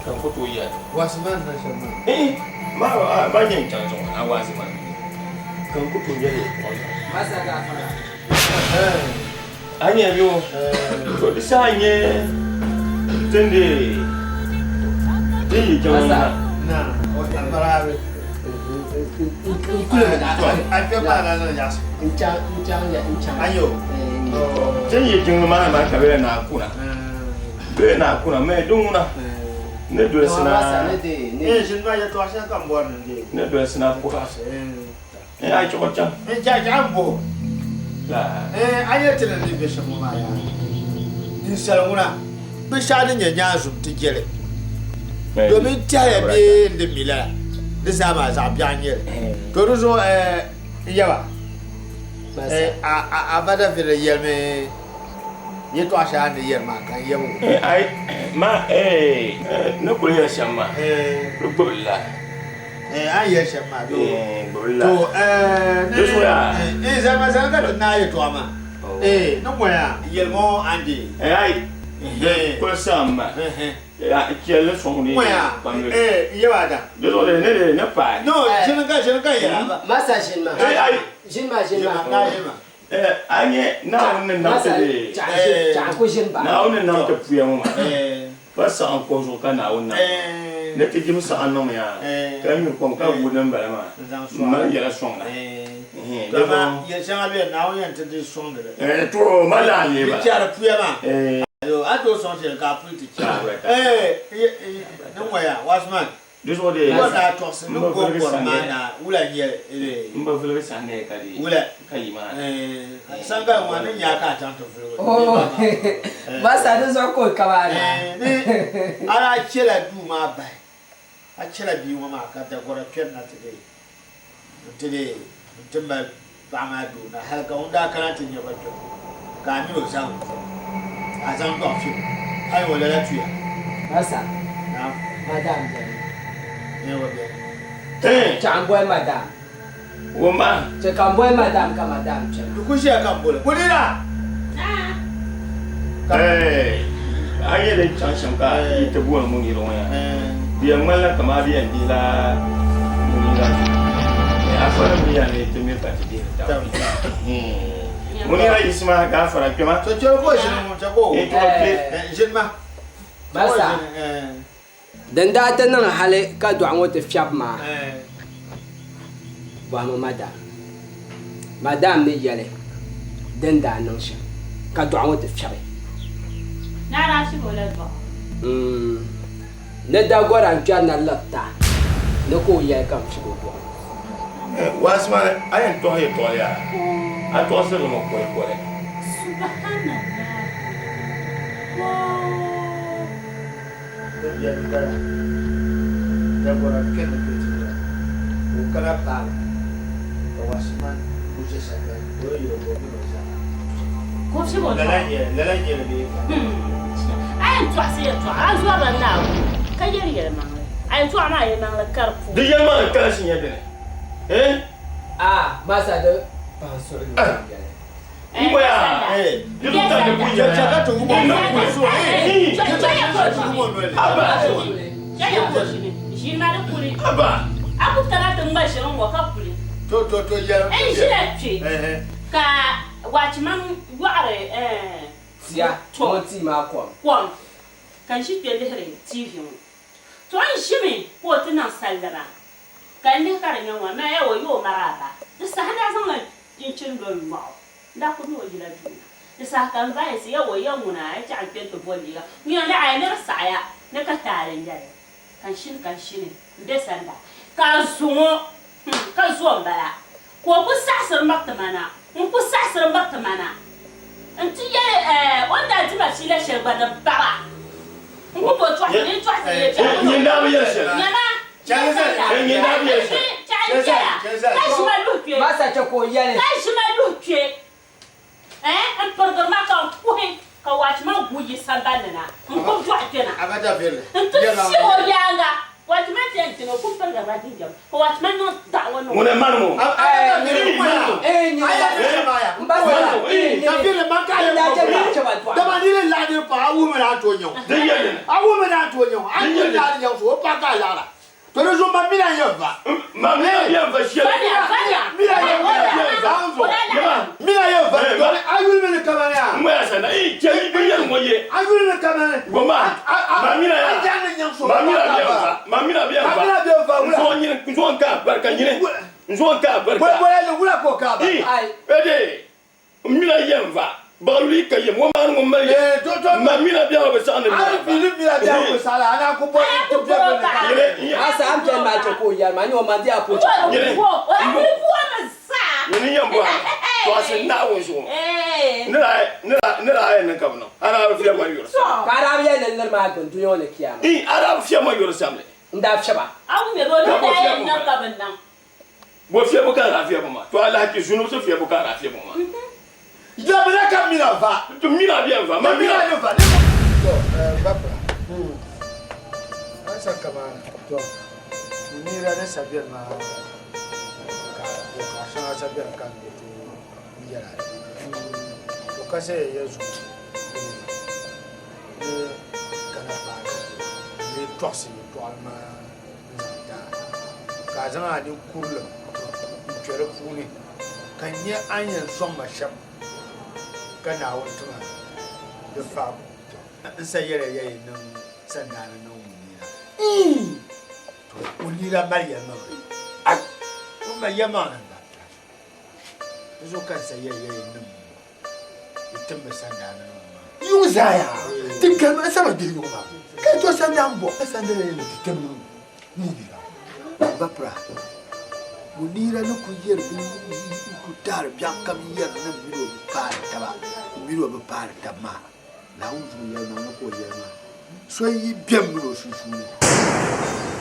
ka n ku tooi yɛli. Waasi maa ni na shɛm maa. Iin, ma nyɛ n chaŋ zuɣu na waasi maa ka n ku tooi yɛli yɛltɔɣa zuɣu. A nya bɛ o, to di saha n-nyɛ tin di din yi jiŋli maa. Tin yi jiŋli maa maa ka bɛ la naa kuna, bɛ la naa kuna mɛ di ŋuna ni dolisi na ni dolisi na kuɣa. N a chuɣu chaŋ. N chaŋ chaŋ bo. A nyɛ ti ni ni be shɛm ŋɔ maa yaa. Ninsal ŋuna, binshɛɣu din nyɛ nyaanzum ti je li, domin tɛhiya bee n di mi lala, di zaa maa zaɣ biɛɣu n-nyɛ li. To di zuɣu n yaba, a ba David yɛlimi yɛtɔɣ shɛli a ni yɛri maa ka n yab o. Ai, ma, ni kul yɛli shɛm maa, di gbibili la. A ni yɛli shɛm maa to ni zalima zali ka ti naai yɛtɔɣa maa ni ŋɔya yɛlimi o a ni deei. Kuli saɣim ma chɛli sɔŋdi ŋɔya n yaba a da. Di zuɣu ni di ni paai. No ʒini ka ʒini ka yɛla. Masa ʒini maa. Ʒini maa ʒini maa. A nyɛ Naawuni ni nam ti Naawuni ni nam ti puya ŋɔ maa. Pa saɣim ko zuɣu ka Naawuni nam ni ti jim saɣim niŋ ya ka nyu kom ka guui din bala maa m-mali yɛla sɔŋda. Dama yɛl shɛŋa beni Naawuni yɛn ti di sɔŋdi li. To ma lahi lee bala. Di chɛri puya maa. A tooi sɔŋ shɛli ka a puli ti chɛ. Ni ŋɔya, Wasman. Di zuɣu dee Wula daa tɔɣisi ni gɔŋgɔri maa na wula n-nyɛ li? M bi viligi sanee ka di Wula? ka yi maa. Sangali ŋɔ ni nya ka a chaŋ ti viligi Oh, Masa di zuɣu ka o kaba a na. Ni a daa chɛla duu maa bahi, a chɛla bia ŋɔ maa ka dagɔra kpɛri na ti dee nti dee nti mali paɣa maa doo na hali ka ŋun daa kana ti nya ba kpɛm ka a mini o zaŋ a zaŋ dɔɣi fiɛm a yi o lala tuya. Masa, Naam. Madam beni. Ee o beni. Chaɣ m boli madam. O ma. Chɛ ka m boli madam ka madam kpɛna. Di ku ʒiya ka m boli. Munira! Ee, a nyɛ din chaŋ shɛm ka yi ti booni Munira ŋɔ yaa. Di yɛn ŋmanila kamani bɛ yɛn dihila Munira zuɣu. Afara mi ya ni ti miri ka ti dihiri taba. Munira yiɣisi maa gaafara kpɛma. To chɛli ka o ʒini ŋun chɛ ka o ʒini ma. Masa, din daa ti niŋ hali ka dɔɣu ŋɔ ti fiɛbi maa, bɔhimi madam. Madam ni yɛli din daa niŋ shɛm ka dɔɣu ŋɔ ti fiɛbi. Naa daa shib o la dɔɣu. Ni dagɔra n-kpɛri na lirita ni ka o yɛli ka n fiɛbi o dɔɣu. Waasima, a yɛn tɔhi yɛtɔɣili yaa? A tɔɣisiri li mi kolikoli. Subhanallah. Woo! Bɛ beni bala, dagɔra kpɛrimi kpe ti yura, ka o kana paai ba, ka Wasima ku ʒe sagbani ka o yɛl o mini o zaa. Ka o fiɛbi o dɔɣi. Lala n-nyɛ li bee ka? A yɛn tɔɣisi yɛtɔɣa, a zɔrila Naawuni ka yɛli yɛlimaŋli. A yɛtɔɣa maa yɛlimaŋli ka di puuni. Di yɛlimaŋli kalinsi nyɛ dini? Eh? A Masa di pahi suɣili o yɛli. Tia, ŋɔ tia maa kom. Ka n ʒi kpe lihiri TV ŋɔ. To n ʒimi ka o ti niŋ sallama, ka n lihi ka di nyɛ ŋɔ, maya o yi o maraaba. Di saha n daa zaŋla chinchini lo n nyɔɣu. N daa kuli mi o yila duu na. Di saha ka n vayisi ya o ya ŋuna a yi chaɣ n kpe nti bo liiga. Ŋun yɛn ni aya ni di saɣiya ni ka taali n-nyɛ li. Ka n shini ka n shini m be sanda ka a zo ŋɔ, hmm, ka zo m-bala. Ka o ku saɣisiri miriti ma na, n-ku saɣisiri miriti ma na nti yɛli, Ɛɛ, o ni daa di ma fiila shɛli gba di bara. N ku bo tɔɣisi ni n tɔɣisi yɛltɔɣa ŋɔ nyama, ka ʒi ma luhi kpe, ka ʒi ma luhi kpe, ɛɛ, m-pirigiri ma ka n kuhi, ka waachi maa guui yi samban ni na n-gbubi dɔɣi kpe na nti fi o yaaŋa. Waachi maa ti yɛn kpɛmi, o kuli pirigirila jinjam, ka waachi maa niŋ daɣu o niŋ. To di zuɣu ma mina yɛn va. Ma mina yɛn va shɛli. Mina yɛn va. Mina yɛn va. Dɔni a yuli mi ni kamani a. N ŋmaya sanda i chɛ i bin yɛli ŋɔ ye. A yuli ni kamani. Goma ma mina ya. A jani ni nyaŋ so. Ma mina bɛ va. Ma mina bɛ va. Ma mina bɛ va wula. N zuɣu nyini n zuɣu n ka barika nyini. N zuɣu n ka barika. Bɔli bɔli ni wula ka o ka ba. I ede. N mina yɛn va baɣaluli ka yɛm ŋɔ maa ni ŋun mali yɛm ma mina biɛɣu bi saɣi ni mina va. Pili mina biɛɣu bi saɣi la a naan ku bɔri n ti biɛri ni ka. Asa am chani maa chɛ ka o yɛri maa nyɛ o ma di a pun chɛ. Nyini nyini yɛn bɔhimi tɔɣisi Naawuni zuɣu ni daa yɛn niŋ ka bi niŋ a daa bi fiɛbi ma yuri samli. Ka a daa bi yɛli ni liri maa gbuni dunia ŋɔ ni kiyama. Ii a daa bi fiɛbi ma yuri samli. N daa fiɛba. A wum ya, o ni daa yɛn niŋ ka bi niŋ. Bo fiɛbu ka a daa fiɛbu maa? To alahichi zunubi fiɛbu ka a daa fiɛbu maa? Yabila ka mina va. To mina bɛ va. Ma mina bɛ va. To bapra. An sa kamaana. To nira ni sabɛri maa ka yɛltɔɣa shɛŋa sabɛri ka n be ti yɛla. To ka saya ya zuɣu ni kana paai ni tɔɣisi yɛltɔɣali maa n-zaŋ ti a, ka a zaŋ a ninkurili n-kpe di puuni, ka n nya a ni yɛn sɔŋ ma shɛm ka Naawuni ti ma di faabu. N sa yɛliya ya yi niŋ sandaani niŋ Munira. To, Munira mali yɛlimaŋli. Ai! O mali yɛlimaŋli m-ba. Di zuɣu ka n sa yɛliya ya yi niŋ di timmi sandaani niŋ maa. Yuŋ zaa yaa, ti galimi n sama gbihi yuŋ maa, ka yi to sandaan bɔ ka sandana ni ti tim niŋ Munira. Bapira, Munira ni kuli yɛri bɛ n kuli taari biɛɣu kam yɛri ni m mini o bi paari taba, m mini o bi paari taba maa, Naawuni zuɣu yɛlimaŋli ka o yɛli maa, so yi be m mini o sunsuuni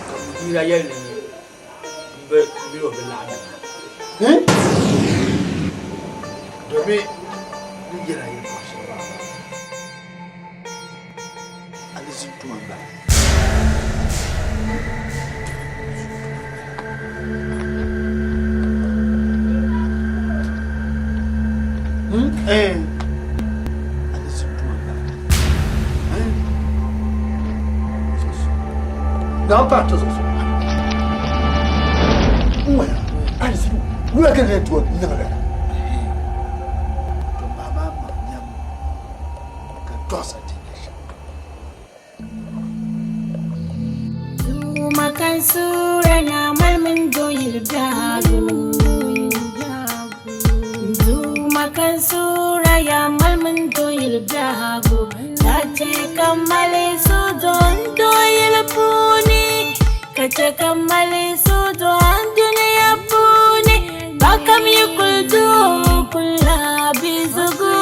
ka Munira yɛli ni m mini o bi laɣim maa. Domi ni yɛra yɛltɔɣa shɛli maa alizin tuma m-bala. Alizin tuma m-bala. Naawuni paɣa ti zuɣusaa. N ŋmana alizin wula ka di tooi niŋ lala? To maa maa maŋ nyam ka tɔɣisa ti nya shɛm. Duuma kan suura na mali mini dooyili biɛhigu. Duuma kan suura ya mali mini dooyili biɛhigu. Ka chɛ ka mali suhudo n dooyili puuni. Ka chɛ ka mali suhudo dunia puuni. Bakam yi kuli doo kula bizugu.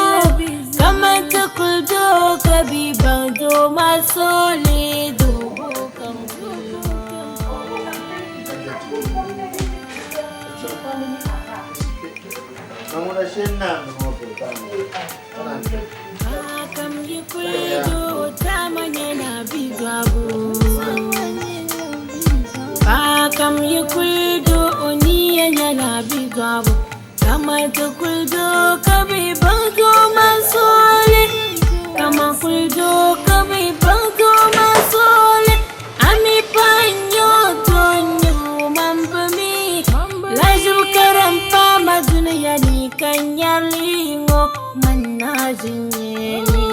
Kaman ti kuli doo ka bi baŋ doo maa soli doobu kam kuli. Bakam yi kuli doo tama nyɛla bizugu. Bakam yi kuli doo o nia nyɛla bizugu. Kaman ti kuli doo ka bi baŋ doo maa soli. Kaman kuli doo ka bi baŋ doo maa soli. A mi pa n-nyɛ o to n-nyɛ o man bi mi. Lahiʒibu karim paama dunia ni ka n nyari li ŋɔ man na ʒi n-nyɛ li.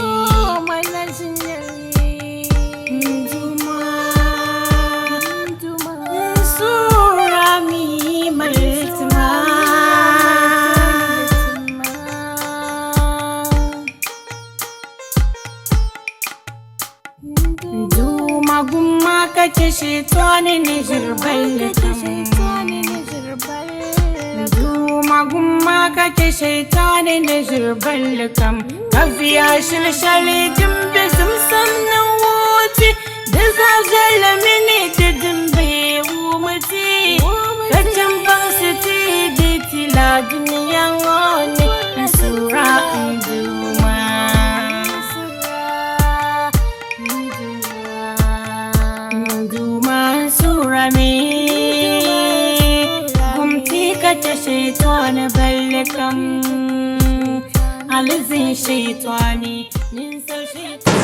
kake shaitani ni ʒiri balli kam. Duuma gumma kake shaitani ni ʒiri balli kam. Ka viya shili shɛli din be zimsim ni wuti. Di zaa viɛlli mini di din be wumti. Ka chɛ m-baŋsi ti di ti la dunia ŋɔ ni n suura n Duuma. N Duuma n suura mi. Gumti ka chɛ shaitani balli kam. Alizin shaitani, ninsal shaitani.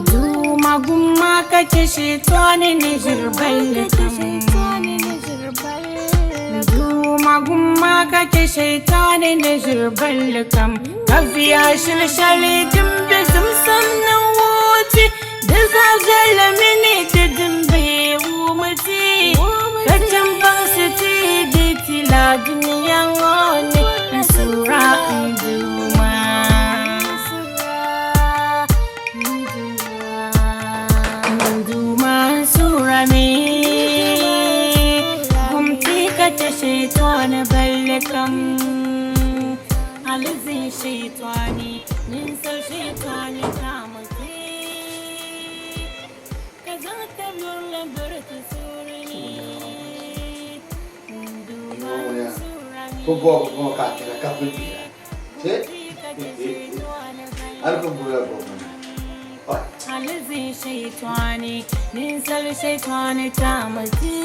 Duuma gumma kake shaitani ni ʒiri balli kam. Duuma gumma kake shaitani ni ʒiri balli kam. Ka viya shili shɛli din be zimsim ni wuti. Di zaa viɛlli mini di din be wumti. Ka chɛ m-baŋsi ti di ti la dunia ŋɔ ni n suura n Duuma. N Duuma n suura mi. Gumti ka chɛ shaitani balli kam. Alizin shaitani, ninsal shaitani taamti. Ka zaŋ tab yurili biri ti suuri ni. N Duuma n suura mi. Ko bɔbu ŋɔ ka a chana ka pun kpira. Che? Hali pun gbubila bɔbu ŋɔ. Alizin shaitani, ninsal shaitani taamti.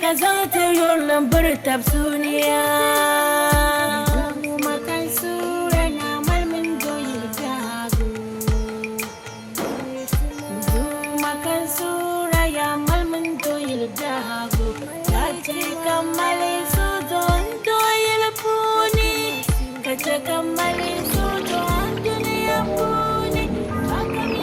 Ka zaŋ ti yurili biri tab suuniya. Duuma ka n suura na mali mini dooyili biɛhigu. Duuma ka n suura ya mali mini dooyili biɛhigu. Ka chɛ ka m mali suhudoo n dooyili puuni. Ka chɛ ka m mali suhudoo n dunia puuni. Ka mi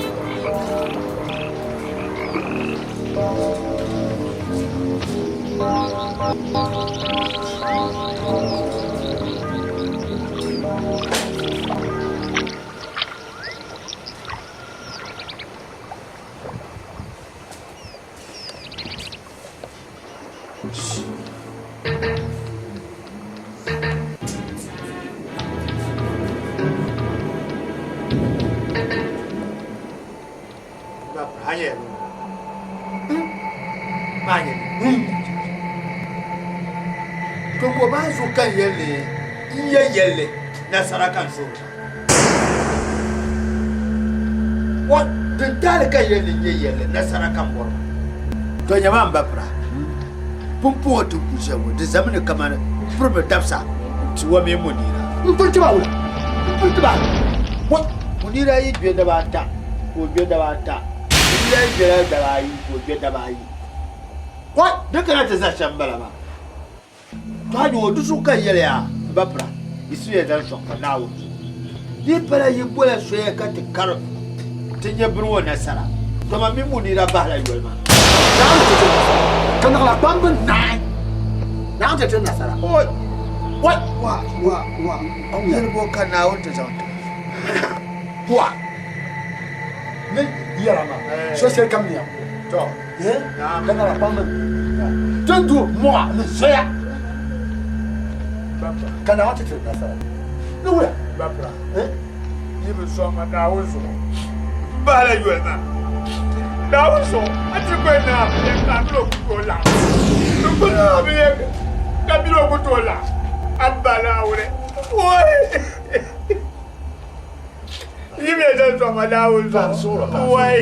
To ko maa zuɣu ka n yɛli n yɛ yɛlli nasara ka n suhuri wa din taali ka n yɛli n yɛ yɛlli nasara ka n bɔri to nyɛma n ba pira pumpɔŋɔ ti ku ʒe ŋɔ di zami ni kamani piribi dabisa ti wa mini Munira n piri tiba wula n piri tiba wa Munira yi gbe daba ata ka o gbe daba ata Munira yi gbela daba ayi ka o gbe daba ayi wa di kana ti za shɛm bala maa to a nyɛ o di zuɣu ka n yɛli ya n ba pira yi suya zaŋ sɔŋ pa Naawuni zuɣu di pala yi bola soya ka ti kari ti nyɛ bini ŋɔ nasara dama mini Munira bahila yoli maa. Naawuni ti ti nasara. Ka naɣila kpambi naai. Naawuni ti ti nasara. Oi! Oi! Wa, wa, wa. Yɛli bo ka Naawuni ti zaŋ ti. Wa. Ni yɛra maa, so shɛli kam ni yɛn To. Ka naɣila kpambi naai. Ti ni du mɔɣa ni zoya. Ka Naawuni ti ti nasara. Ni wula? Bapira. Yi bi sɔŋ ma Naawuni zuɣu. M bahila yoli maa. Naawuni zuɣu, a ti kuli naai bi yɛn ka a mini o ku tooi laɣim. N kuli naai bi yɛn ka mini o ku tooi laɣim. A ba Naawuni. Woi! Yi mi zaŋ sɔŋ ma Naawuni zuɣu. Woi!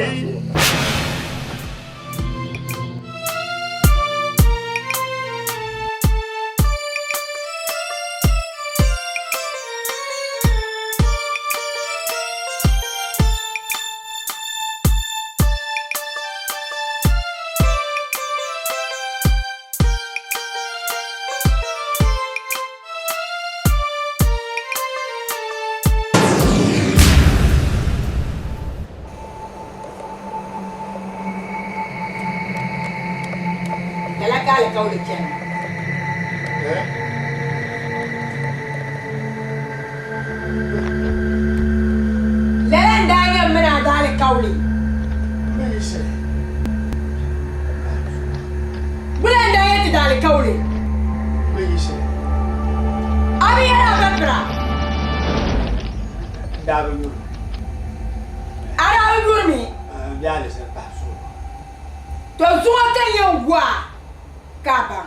Lala ka alikauli chani. Lala n-daa nyɛ m mini a daalikauli. Wula n-daa nyɛ ti daalikauli? A bi yɛli a ba pira? A daa bi yuri mi? To zuŋɔ ka n yɛn gu a ka a baŋ.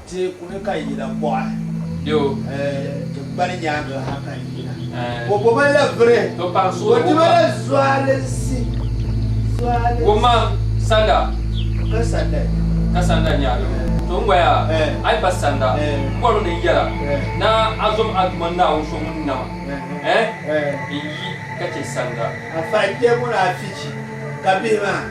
Teeku ni ka yina bɔɣi. Yo. Ti gbani nyaaŋa ha ka yina. O bo ma la vuri. To paɣa so O ti ma la zualinsi. Zualinsi. Wo ma sanda. Ka sanda. Ka sanda nyaagi. To n waya a yi pa sanda n bɔri ni n yɛla na a zom a Duuma Naawuni so ŋun nama eh n yi ka chɛ sanda. Afa n kpe munaafichi ka bihi maa.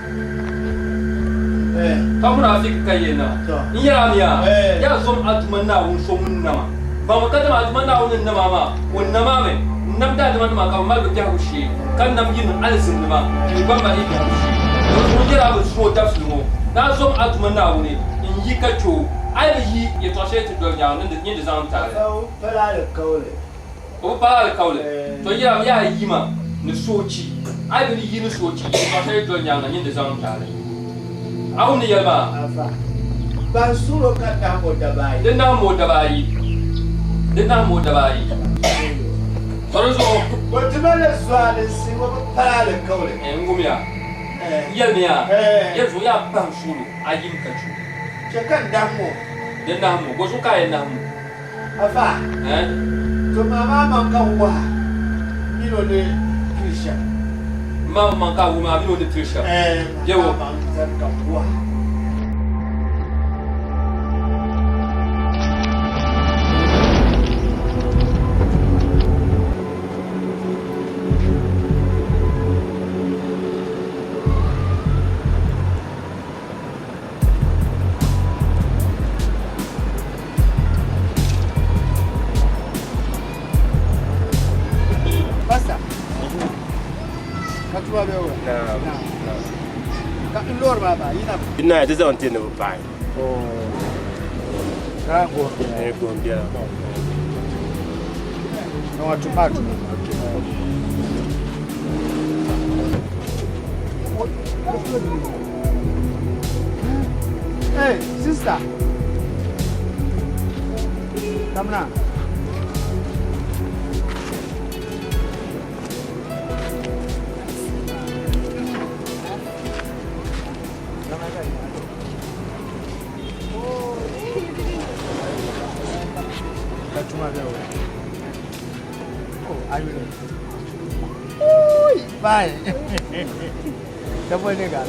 Ka munafiki ka yɛn nama. N yɛl a mi yaa, yaa zom a Duuma Naawuni so ŋun nama. Baŋmi kadama a Duuma Naawuni ni nam a maa, o nam a mi n-nam daadamanima ka bɛ mali bɛ biɛhigu shee, ka nam yinim alizinnima ka yi gba mali yi biɛhigu shee. Dinzuɣu n yɛl a mi zuŋɔ dabisili ŋɔ ni a zom a Duuma Naawuni n-yi ka chɛ o. A yi bi yi yɛtɔɣ shɛli ti doli nyaŋ ni di zaŋ n taali. O bi pala alikauli. To yɛla mi yaa yi ma ni soochi. A yi bi yi ni soochi, yɛtɔɣ shɛli doli nyaaŋa nyin di zaŋ n taali. A wum ni yɛli maa? Afa, ban suhir o ka nahim o daba ayi. Di nahim o daba ayi. Di nahim o daba ayi. To di zuɣu. O ti mali zualinsi, o bi pala alikauli. N wumya. N yɛli mi yaa, yɛli zuɣu yaa pahim suɣilo a yim ka chɛ o. Chɛ ka n dahim o. Di nahim o. Bɔzuɣu ka a yɛn nahim o? Afa, to maa maa maŋ ka waha min o ni pili shɛm. Maa maŋ ka wuhi maa min o ni pili shɛm. Ɛɛ, maa maŋ zani ka waha. Pastor, ka tuma bɛ wula? Ka n loori maa baa yina. Naai ti zaŋ ti ni bi paɣi. Ka goon biɛla. Eh, goon biɛla. Nɔŋɔ tuma tuma. Hey, sister. Come now. Bye. Dabba ne ga.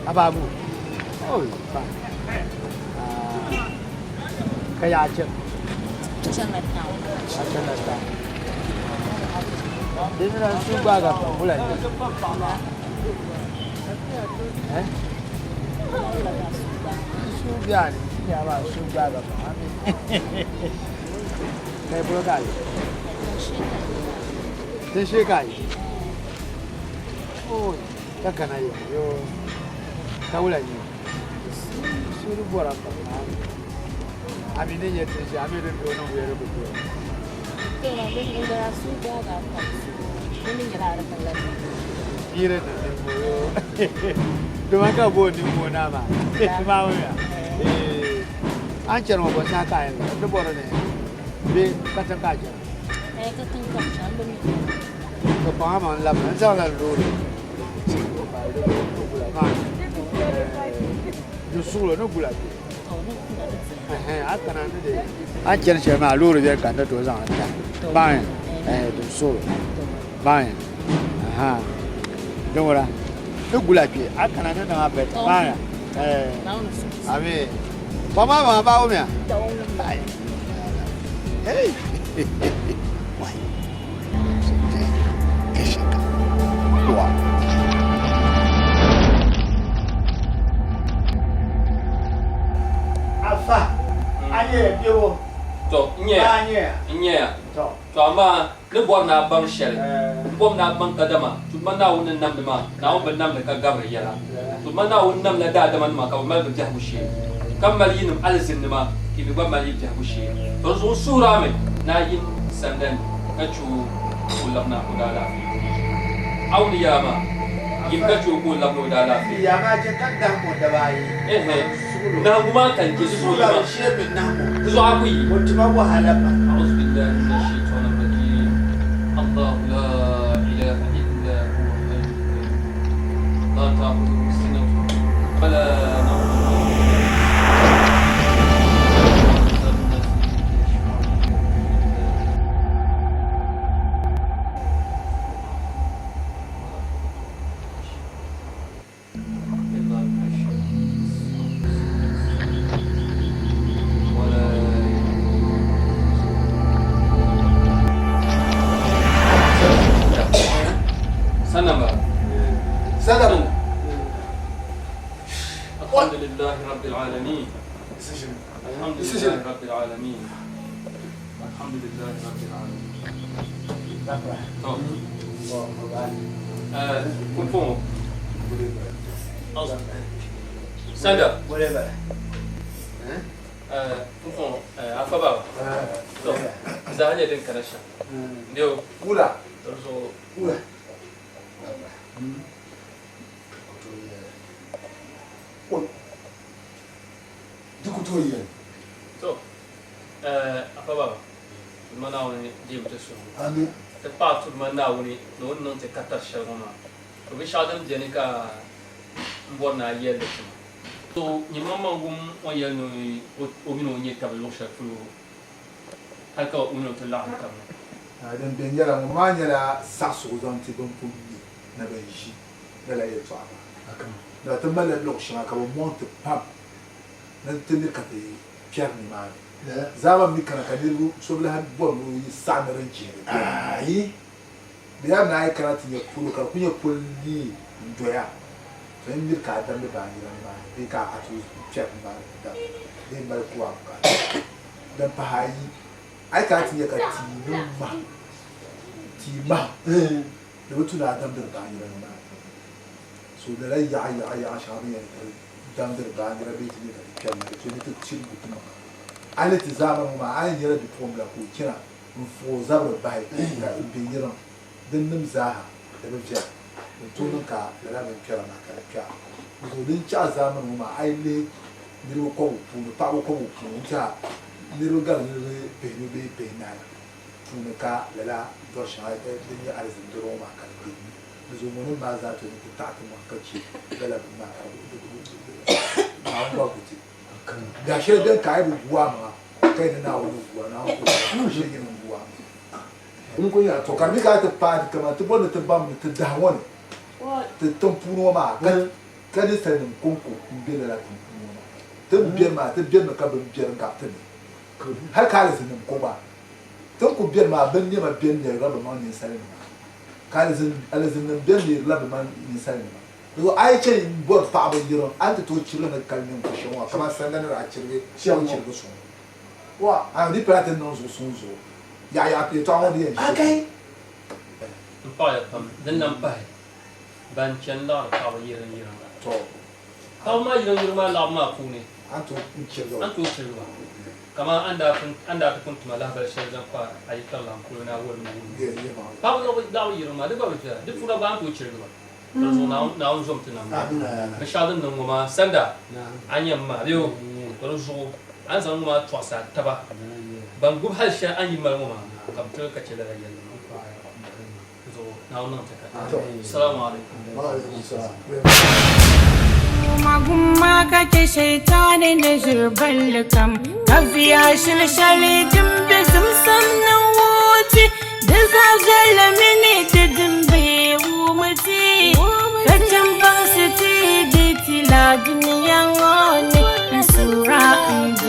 Ababu. Oh, fine. Ka yaa chɛm? Chɛŋla town. A chɛŋla town. Di mini n su gbaaga pam wula n nyɛ? Eh? N su biɛni, n yaa maa su gbaaga pam ami. Ka yi bolo ka a yi? Tinshee ka a yi? Oi, ka kana ya yo ka wula nyɛ suuri bɔra pam a mi ni nyɛ tinshee a mi di doo niŋ wɛri bi doo. Yiri ni nimmo yo duma ka bo nimmo na maa maa wumiya an chɛni ŋɔ bɔ saha ka a yɛn labi di bɔri ni bɛ katiŋ ka a chɛna. Ka kpaŋa maa n labina n zaŋla n loori ti o ka di gula maa di suɣulo ni gula bɛ a kana ni di a ni chɛni shɛli maa loori bɛni ka n ni tooi zaŋ a tahi baŋ di suɣulo baŋ din wula ni gula kpɛ a kana ni niŋ a bɛta baŋ ami kpaŋ maa maa baa wumiya hey Afa, a nyɛ bebo. To, n nyɛya. A nyɛya. N nyɛya. To. To amaa ni bɔri ni a baŋ shɛli, n bɔmi ni a baŋ kadama Tuuma Naawuni ni namdi maa, Naawuni bi namdi ka gabiri yɛla. Tuuma Naawuni namla daadamanima ka bɛ mali bɛ biɛhigu shee, ka mali yinim alizinnima ka yi mi gba mali yi biɛhigu shee. To di zuɣu n suhir a mi ni a yim sandani ka chɛ o ka o labina o daalaafee ni. A wum ni yɛla maa? Yim ka chɛ o ka o labina o daalaafee ni. Ɛhɛ, nahiŋgu maa ka n je, di zuɣu yima, di zuɣu a ku yi. Auzubillahi minash shaitani rajim. Allahu la ilaha illa huwa hayyul qayyum. La ta'khudhuhu sinatun wa la nawm. Sanda bu. Alhamdulillahi rabbil alamin. Alhamdulillahi rabbil alamin. Alhamdulillahi rabbil alamin. To. Pumpɔŋɔ. Sanda. Pumpɔŋɔ afa baba. To. Zaa nyɛ din kana shɛm. Ndio. Wula. Zuɣu. Wula. Di ku tooi yɛli. To. Afa baba. Tuuma Naawuni deemi ti suhigu. Amin. Ti paɣi Tuuma Naawuni ni o ni niŋ ti katari shɛli ŋɔ maa. To binshɛɣu din beni ka m bɔri ni a yɛli li ti ma. To nyini maŋmaŋ wum o ni yɛli ni o mini o nyɛ taba luɣ shɛli polo hal ka o mini o ti laɣim tab ni. Din beni nyɛla, ŋɔ maa nyɛla saɣisigu zaŋ ti bɛn pun mi ni bɛn ʒi lala yɛltɔɣa maa. Dama ti malila luɣ shɛŋa ka bɛ mɔŋ ti pam ni ti mi ka ti kpɛri nimaani. Zaamani mi kana ka niriba so bi lahi bɔri ni o yi saɣi ni din chihiri beni. Aai! Bɛ yaa ni a yi kana ti nya polo ka di kuli nyɛ pol nii n-doya, to n miri ka a damdi baanjira nimaani bee ka a tooi kpɛri nimaani n-damdi bee m-mali kuɣa bukaata. Din pahi ayi, a yi kana ti nya ka tia nim mahim, tia mahim, di bi tu ni a damdiri baanjira nimaani. So lala yaɣa yaɣa yaɣa shɛŋa bɛ ni yɛn ti damdiri baanjira bee ti nya ka ti kpɛri maa, di tu ni ti chirigi ti maŋa. A yi ti zaamani ŋɔ maa, a yi nyɛla bipuɣimbila ka o chana n-fuɣ o zabiri bahi ka be yiriŋ, dinnim zaaha di bi viɛla. Din tooi niŋ ka lala binkpɛra maa ka di kpe a. Dinzuɣu din chaɣi zaamani ŋɔ maa, a yi lihi niriba kɔbigu puuni, paɣiba kɔbigu puuni n-tɛha niriba gari niriba pihinu bee pihinahi puuni ka lala dɔr shɛŋa din nyɛ alizin dɔro ŋɔ maa ka di be. Dinzuɣu ŋɔnim maa zaa tooi ni ti taɣi ti maŋ ka che lala bini maa ka di Naawuni gba ku ti. Biɛhi shɛli beni ka a yi bi gu a maŋa ka yi ni Naawuni ni gu a, Naawuni ku gu a, shee nyini n-gu a maŋa. To ka di mi ka a ti paai kaman ti bɔri ni ti baŋ ni ti dahi ŋɔ ni ti tiŋ puuni ŋɔ maa ka ninsalinim kɔŋko m-be lala tiŋ puuni ŋɔ maa. Ti ni beni maa ti benimi ka bini biɛri gabi ti ni hal ka alizinnim ko gba. Ti ni kul beni maa bini nɛma beni lɛrila bɛ maŋ ninsalinima ka alizinnim beni lɛrila bɛ maŋ ninsalinima. Dinzuɣu a yi chɛ m-bɔri paɣiba yiriŋ, a ni ti tooi chirigi ni kali niŋ shɛm ŋɔ kaman sanda ni daa chirigi shɛm ŋɔ chirigi suŋ. A di pala ti niŋ zuɣu suŋ zuɣu yaɣayaɣa yɛtɔɣa ŋɔ di yɛn ʒi. M paɣiya pam, din lan pahi, ban chani laɣiri paɣiba yiriŋ yiriŋ la. Paɣiba maa yiriŋ yiriŋ maa laɣibu maa puuni, a ni tooi chirigi ba. Kaman a ni daa ti pun tima lahibali shɛli zaŋ kpa a yi karilan polo ni a wurim wurim paɣiba laɣibu yiriŋ maa, di gba bi viɛla. Di puuni gba a ni tooi chirigi ba. Dinzuɣu Naawuni zom ti nam maa. Binshɛɣu din niŋ ŋɔ maa sanda a nya m ma bee o, ka di zuɣu a ni zaŋ ŋɔ maa tɔɣisi a taba ban gbubi hal shɛli a ni yi mali ŋɔ maa, ka bɛ tiligi ka chɛ lala yɛlli maa. Dinzuɣu Naawuni niŋ ti ka. Salamu alaikum. Gumma ka chɛ shaitaani ni ʒiri balli kam, ka viya shili shɛli din be zimsim ni wuti. Di zaa viɛlli mini di din be wumti, ka chɛ m-baŋsi ti di ti la dunia ŋɔ ni n suura n.